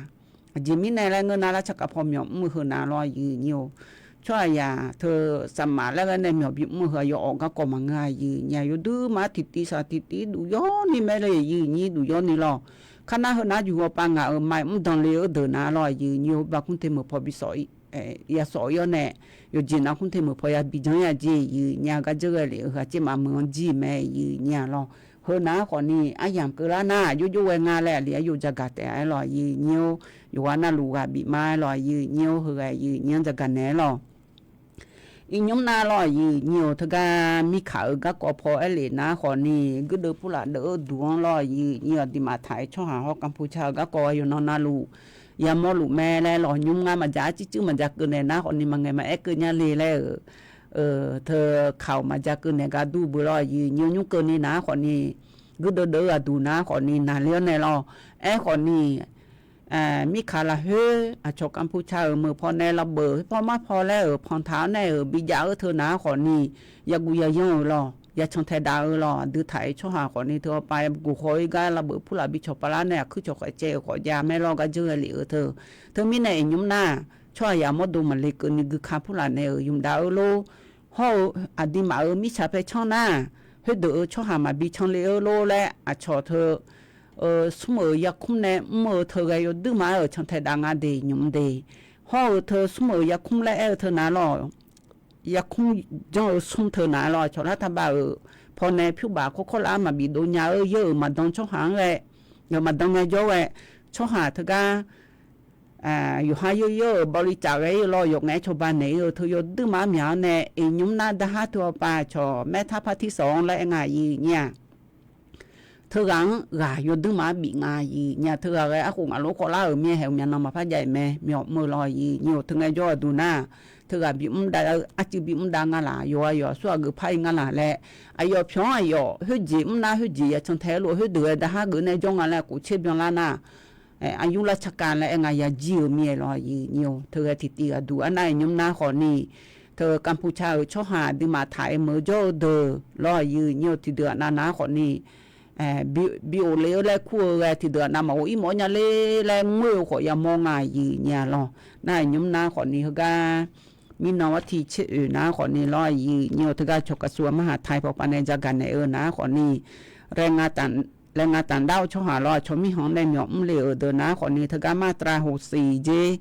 Aqjeq mirnae laer ngeur nar lar tsarkhav paw myawf mr-eu heu nar lawr aqyuif nyi-or. Tsawrhaq yaq teu saqmaf laer ghae nae myawq bi mr-eu heu-aq yawawf garkawv maqngeur aqyuif nyi-a. Yawduirma tiqtiv saq tiqtiv duq yawrni mae le aqyuif nyi duq yawrni lawr. Kar nar heu nar juq hawpav ngaq-euq ma mr dan le-eu deuq nar lawr aqyuif nyi-or. Ba kmr te meuq paw bi sawf yasawf ir-awr nae, yawqjeq nar kmr te meuq paw yabi janr ya jeq aqyuif nyi-a. Gar dzeur ghae lef-eu heu-aq tsermaf meuq-anr jir mae aqyuif nyi-a lawr. Heu nar khawfni aryamq keuvlar nar jov jov ghae nga laer aqli ar yo jagaq taef-a aer lawq aqyuif nyi-or. Yawqghaq navluf ghaq bif ma aer lawq aqyuif nyi-or. Heughaq aqyuif nyi-anr jagaq naeq-aer lawq. Iqnymr nar lawr aqyuif nyi-or. Teugar mirkaq-euq garkawv paw aer lef nar khawfni, guirdeuv purlaf deuv-eu duq-anr lawr aqyuif nyi-or. Aqduimaf taq-aer tsawrhaq hawr kanpuqca-euq garkawv-a yawqnan navluf yamawrluf mae laer lawq. Nymr ngar maqja arcuiv cuiv maqja keuv naeq nar khawfni maqngaeq maqaer keuv nya le laer-euq teu kaq-awq maqja keuv naeq gar dur beu lawr aqyuif nyi-or. Nymr keuvni nar khawfni, guirdeuv deuv-eu aqduq nar khawfni naqler-awr nae lawr. Aerkhawfni, mirkaq lafkhoer aqcawq kanpuqca-euq meuq paw nae lavbeuq khoerpaw mar paw laer-euq pantaq-awr nae-euq bijav-eu teu nar khawfni, yaguv yayanr-euq lawr yacan taedaq-eu lawr. Aqdui taq-aer tsawrhaq khawfni teu hawpav yaguv khaw-ir gar lavbeuq purlaf bi cawqpav lar nae aqkuir cawqkhaeq caev-euq khawf jav mae lawr. Gar dzeur ghae lef-eu teu, teumirnae iqnymr nar, tsawrhaq yaq mawrdo maqle keuvni guika purlaf nae-euq ymq dav-eu lor. Hawr-eu aqduimaf-euq mirtsaq paer canr nar, khoerdeuq-euq tsawrhaq maqbi canle-eu lor laer aqcawq teu smr-euq yarkmr nae mr-eu teu ghae yawduirma-aer-euq can taedaq nga de nymq de. Hawr-eu teu smr-euq yarkmr laer aer-eu teu nar lawr, yarkmr janr-eu smr teu nar lawr, aqcawq lar taqbav-euq pawnae pyur baf kawrkawr lar maqbif dov nya-eu yawr-euq maqdan tsawrhaq-anr ghae, maqdan nya jawr ghae, tsawrhaq teugar yawqha yawr yawr-euq bawli tsaf ghae ir-eu lawr, yawqngaef-aer cawba naeq ir-eu teu yawduirma-aer myaq-awr nae, iqnymr nar darhar teu hawpav cawq maertar par tir sawq-anr laer aer nga aqyuif nyi-a. Teughaq-anr ghaq yawduirma-aer bif nga aqyuif nyi-a. Teughaq ghae arkhof ngaq lof khawvlar-euq mir-aer haeq-eu myavnan maqpar jav-iq mae. Myawf mr-eu lawr aqyuif nyi-or. Teugae jawr-eu aqduq nar, teughaq bi mr dav-eu arcuiv bi mr dav nga laq. Yawqghaq yawq aqsur aqgeu par-ir nga laq laer, aqyawf pyawq-anr aqyawf khoerjeq mr nar khoerjeq yacan tae-aer lof khoerdeuq-aer darhar geuf nae jawr nga laer kof tser byanlar nar, aqyur lar tsarkav laer aer nga yajir-eu mir-aer lawr aqyuif nyi-or. Teugae tiqtiv ghaqduq arnar iqnymr nar khawfni, teu kanpuqca-euq tsawrhaq aqduimaf taq-aer meuq-eu jawr-eu deuq lawr aqyuif nyi-or. Tiqdeuq aqnav nar khawfni bi of le-eu laer kur-eu ghae tiqdeuq aqnav maqghof ir mawf-awr nya ler laer ngoer-eu khawf yamawr nga aqyuif nyi-a lawr. Nar iqnymr nar khawfni heugar mirnan arti tser oeq nar khawfni lawr aqyuif nyi-or. Teugar cawq kaqsur-a marhaq taiq pawqpav nae jagaq naeq-eu nar khawfni, laer nga taf ndar-eu tsawrhaq lawr aqcawq mirkhanq-anr nae myawf mr le-euq deuq nar khawfni teugar martara hoqsiq jer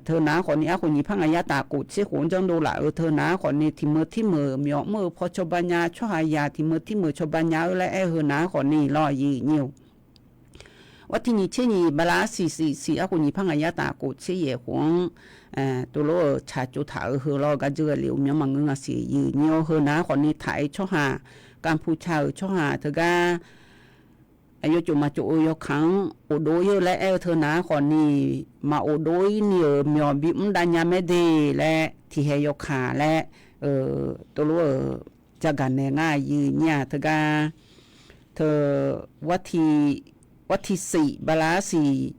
teu nar khawfni, arkhof nyiq par ngaq yar taf khof tser khof-anr janrdov laf-euq teu nar khawfni, tiq meuq tir meuq myawf mr-eu paw cawba nya tsawrhaq yaq tiq meuq tir meuq cawba nya-eu laer aer-eu heu nar khawfni lawr aqyuif nyi-or. Arti nyiq tser nyiq bala arsiq siq siq arkhof nyiq par ngaq yar taf khof tser yaef khof-anr, tov lof-euq tsaq tsov taq-euq heu lawr gar dzeur ghae lef-eu myanr maqngeur nga siq aqyuif nyi-or. Heu nar khawfni taq-aer tsawrhaq, kanpuqca-euq tsawrhaq teugar aqyawf cof maqcof-eu yawkaq-anr of dov ir-eu laer aer-eu teu nar khawfni, maq of dov ir ni-euq myawq bi mr dav nya maer de laer tiqhae yawkaq laer, tov lof-euq jagaq naeq ngar aqyuif nyi-a. Teugar teu arti siq bala arsiq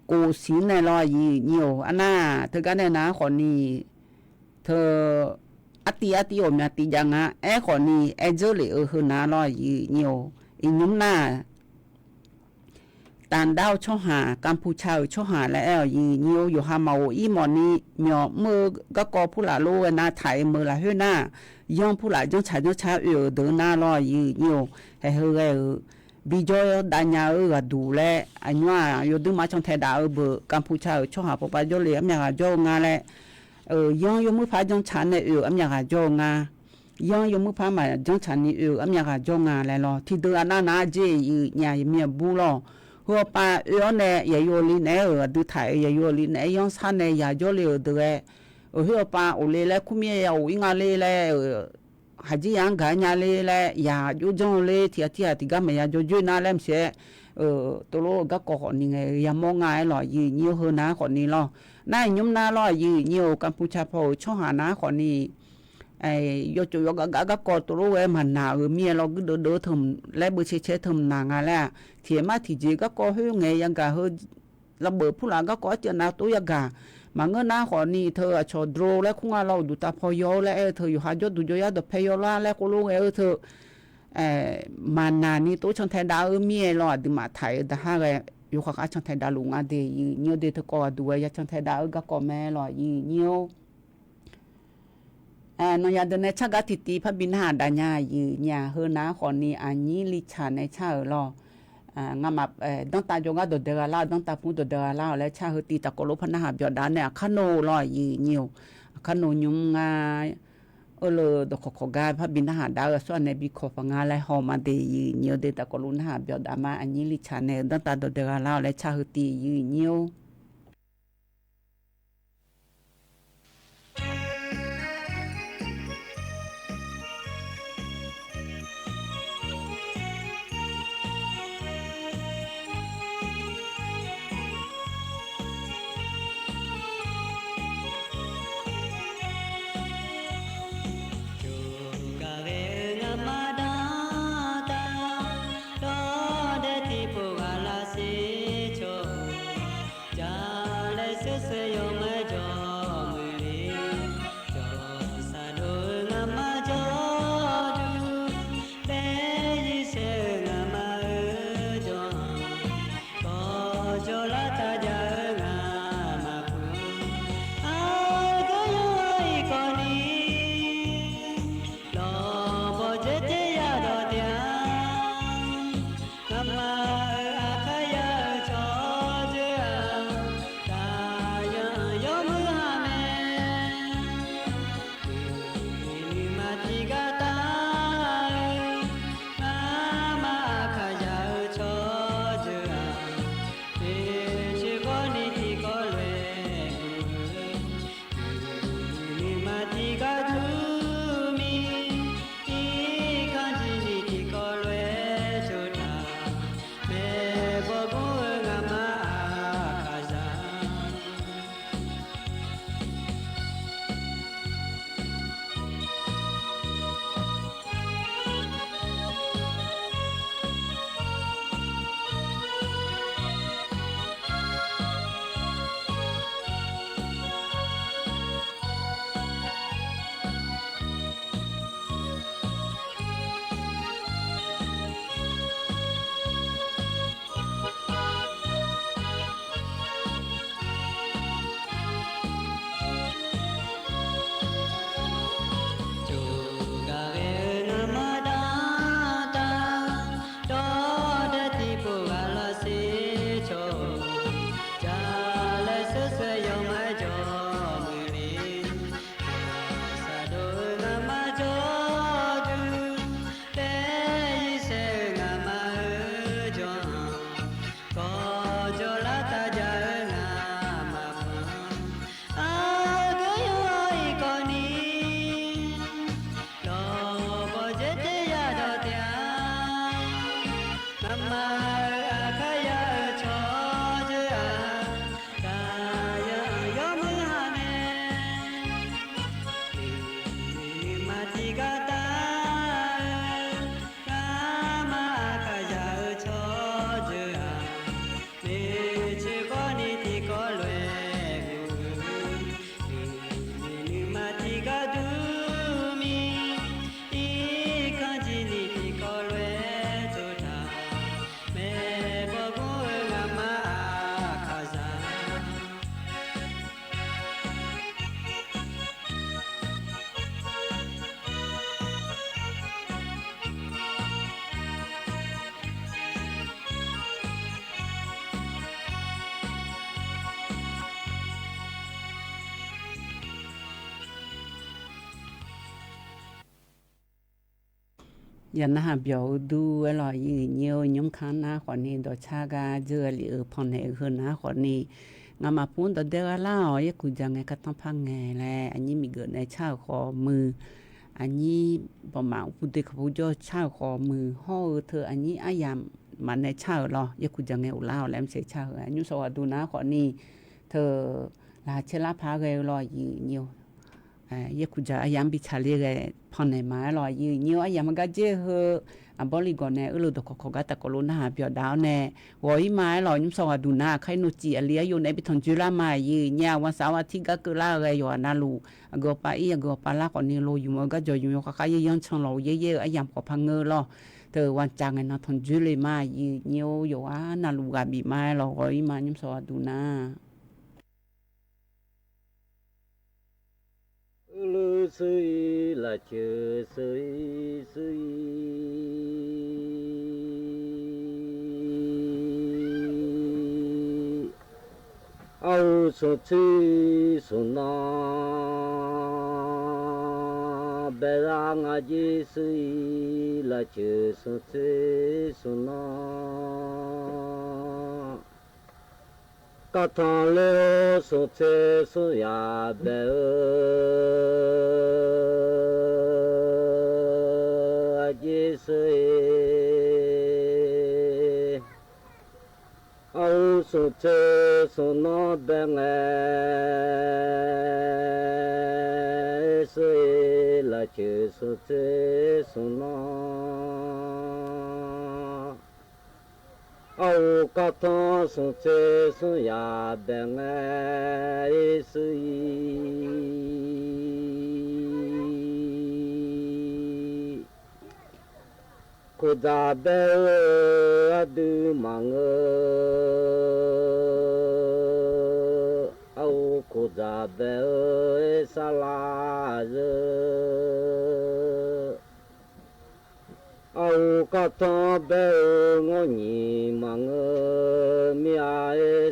khof siq-anr nae lawr aqyuif nyi-or. Arnar teugar nae nar khawfni, teu artiv artiv ghawqmya tiv jav nga aerkhawfni, aer dzeur lef-eu heu nar lawr aqyuif nyi-or. Iqnymr nar taf ndar-eu tsawrhaq, kanpuqca-euq tsawrhaq laer aer-awq aqyuif nyi-or. Yawqha maqghof ir mawfni, myawq mr-eu garkawv purlaf lof ghae nar taq-aer meuq lafkhoer nar, yanr purlaf janrtsaq janrtsaq oe-euq deuq nar lawr aqyuif nyi-or. Haeq heu ghae-euq bijawr dav nya-eu ghaqduq laer aqnymr-aq yawduirma cantae dav-eu beuq, kanpuqca-euq tsawrhaq pawqpav jawrle armyav ghaq jawr-eu nga laer, yanr yawmuir par janrtsaq nae oe-euq armyav ghaq jawr-eu nga. Yanr yawmuir par maq janrtsaq ni oe-euq armyav ghaq jawr nga laer lawr. Tiqdeuq aqnav nar-a jer aqyuif nyi-a, yaqmir aqbur lawr. Heu hawpav oe-awr nae yaqyo li naeq-aer-euq aqdui taq-euq yaqyo li naeq-aer yanr sar nae yaq jawrle-euq deuq ghae, khoer hawpav of le laer kur mir-aer ya of ir nga le laer-euq haqjir yaq-anr gaq-aer nya ler laer yaq jov janr-eu ler tiq ghaq tiq ghaq tiqgar maqya jawr joer nar laer maqsiq-aer, tov lof-eu garkawv khawfni ngae yamawr nga-aer lawq, aqyuif aqnyir-eu heu nav-aer khawfni lawr. Nar-aq nymr nar lawr, aqyuif aqnyir-euq Kanpuca paw-euq tsawrhaq nav-aer khawfni yawtsov yawgav gav garkawv tov lof-aer maqnaq-euq mir-aer lawr, guirdeuv deuv-eu teu laer beucae cae teu maqnaq nga laer-aq, tiqjeq mar tiqjeq garkawv khoerngae yagaq heu lavbeuf purlaf garkawv arceuv nav tov yagaq. Maqngeur nar khawfni teu aqcawq dro laer kur nga lawr, uqduq tav paw yaw-eu laer aer-eu teu yawqha jawrduq jawryar dawqpae yawlar laer khoerlof ghae-eu teu maqnaq ni tov cantae dav-eu mir-aer lawr, aqduimaf taq-euq daqhar ghae yawkhav khar cantae dav luf nga de. Aqyuif aqnyir-eu de teukawv aqduq ghae ya cantae dav-eu garkawv mae lawq, aqyuif aqnyir-or. Nawnyaf deuq nae car gar tiqtiv parbi narhaq dav nya, aqyuif aqnyir-aq. Heu nav-aer khawfni aqnyir li tsaq nae car-euq lawr. Ngamaf danrtav jawrgar dawqdae gha lar-awq, danrtav pur dawqdae gha lar-awq laer car heu tiv tafkawv lof par narhaq byawq dav nae aqkar nor lawr, aqyuif aqnyir-or. Aqkar nor nymr ngar, eurleuv dawqkawq kawq gar parbi narhaq dav-eu aqsur aqnae bi kawq paq nga laer haw ma de. Aqyuif aqnyir-eu de tafkawv lof narhaq byawq dav ma, aqnyir li tsaq nae-euq danrtav dawqdae gha lar-awq laer car heu tiv, aqyuif aqnyir-or. Gaq ghae-eu ngamaf danrtav, dawrdaef tiqpov ghaq lavsiq cawq, jalae seurseuq yawmar jawq muiqle, jawq saqdov-eu ngamaf jawrduq, bae yir saer-eu ngamaf-euq jawr-anr, kawv jawrlar taq jav-eu ngamaf pur, aqgeu yawr-eu iqkawv ni, lawqbawq dzaer dzaer yadawq taef-a. Ngamaf-euq aqkar ya-euq tsawrjeuq-aq, daqyan yawmuiq ha mae. Nuima tiqgar taf-eu, ngamaf aqkar ya-euq tsawrjeuq-aq, teqcoeq kawv ni tiqkawv lof-aer gu-eu, nuima tiqgar dur mir, irkanr jir ni tiqkawv lof-aer tsovtaq, maeqbawq gur-eu ngamaf aqkaqzaq. Coqgaq ghae-eu ngamaf danrtav, dawrdaef tiqpov ghaq lavsiq cawq, jalae seurseuq yawmar jawq muiqle, saqdov-eu ngamaf jawrduq, bae yir saer-eu ngamaf-euq jawr-anr, kawv jawrlar taq jav-eu ngamaf pur-anr, aqgeu yawr-eu iqkawv ni, lawqbawq dzaer dzaer yadawq taef-a. Ngamaf-euq aqkar ya-euq tsawrjeuq-aq, daqyan yawmuiq ha mae. Nuima tiqgar taf-eu, ngamaf aqkar ya-euq tsawrjeuq-aq, maeqtsoeq kawv ni tiqkawv lof-aer gu-eu, nuima tiqgar dur mir, irkanr jir ni tiqkawv lof-aer tsovtaq, maeqbawq gur-eu ngamaf aqkaqzaq. Yawqnan haq byawq-eu dur-aer lawq, aqyuif aqnyir-eu nymrkanr nar khawfni dawqcar gar dzeur-a lef-euq pannaeq-eu heu nar khawfni, ngamaf pur dawqdae gha lar-awq, yaerkuq jaq ngae, katanr par ngae laer aqnyir miqgeuf nae car-euq khawf muiq. aqnyir bawqmaf uqpuq de kaqpu jawr car-euq khawf, muiq hawr-eu teu aqnyir aryamq maqnae car-euq lawr, yaerkuq dzaq ngae uvlar-awq laer maqtser car-eu nymrsawq ghaqduq nar khawfni, teu laqkhaq caer lar paq-aer ghae-eu lawr aqyuif nyir-or. Yaerkuq dzaq aryamq bi tsaqler ghae pannaeq ma-aer lawr aqyuif nyir-or. Aryamq heugar dzer heu aqbawr li gawq nae eurluf dawqkawq kawq gar tafkawv lof narhaq byawq daf-awr nae ghawq-ir ma-aer lawr nymrsawq ghaqduq nar aqkar-ir nawq cif aqli aryov naeq-aer bi tanqdzoer lar ma aqyuif nyir-or. Aqwar saf-awr artir gar keuvlar-eu ghae yawqghaq navluf aqgeu aqpar ir aqgeu aqpar lar khawfni lo yumq-eu gar jawq yumq yawkhav khar yaer yanr can lawq-eu yaer yaer-eu aryamq khawf par ngeur lawr. Teu ghaq caf ngae nan tanqdzoer le ma aqyuif nyir-or. Yawqghaq navluf ghaq bif ma-aer lawr ghawq-ir ma nymrsawq ghaqduq nar. Eurluf sui lafceuq sui sui Arhu smq tser smq nan bae-a nga jer sui lafceuq smq tser smq nan. Kavtanq ler-eu smq tser smq yaq bae-eu aqjeq sher-eq. Arhu smq tser smq nan bae ngae sher-eq, lafceuq smq tser smq nan. Arhu kavtanq smq tser smq yaq bae ngae sher-eq. Koqdzaq bae-eu aqdui maqngeur. Arhu koqdzaq bae-eu saqlaq zeur. Arhu kavtanq bae-eu ngawr nyiq maqngeur mir-a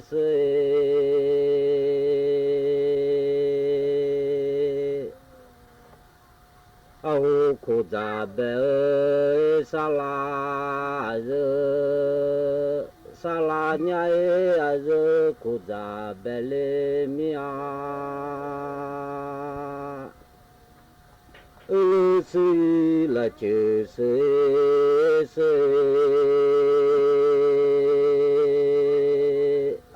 sher-eq. Arhu koqdzaq bae-eu saqlaq zeur. Saqlaq nya-ir aqzeur koqdzaq bae le mir-a. Eurluf sui lafceuq sher-eq sher-eq.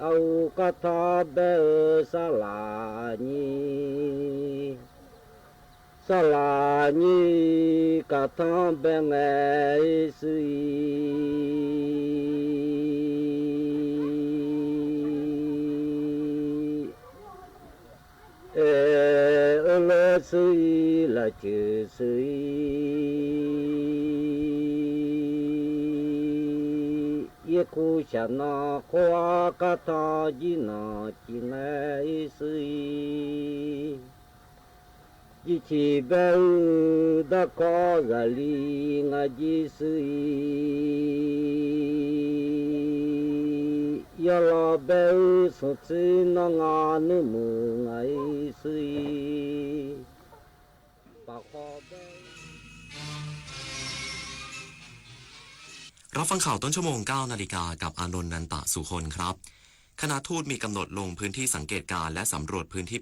Arhu kavtanq bae-eu saqlaq nyir. Saqlaq nyir kavtanq bae ngae sher-eq. Aer, eurluf sher-eq lafceuq sher-eq. Yaerkuq shaqnan khawr-a kavtanq jir nanq cif ngae sher-eq. Jirciq bae-eu darkawv zaqli nga jir sher-eq. Yawlawq bae-eu smq tser nan nga nuirmuiq ngaq-ir sher-eq. Paqkhaw bae รับฟังข่าวต้นชั่วโมง เก้านาฬิกา กับอานนท์ นันตะสุคนครับ คณะทูตมีกำหนดลงพื้นที่สังเกตการณ์และสำรวจพื้นที่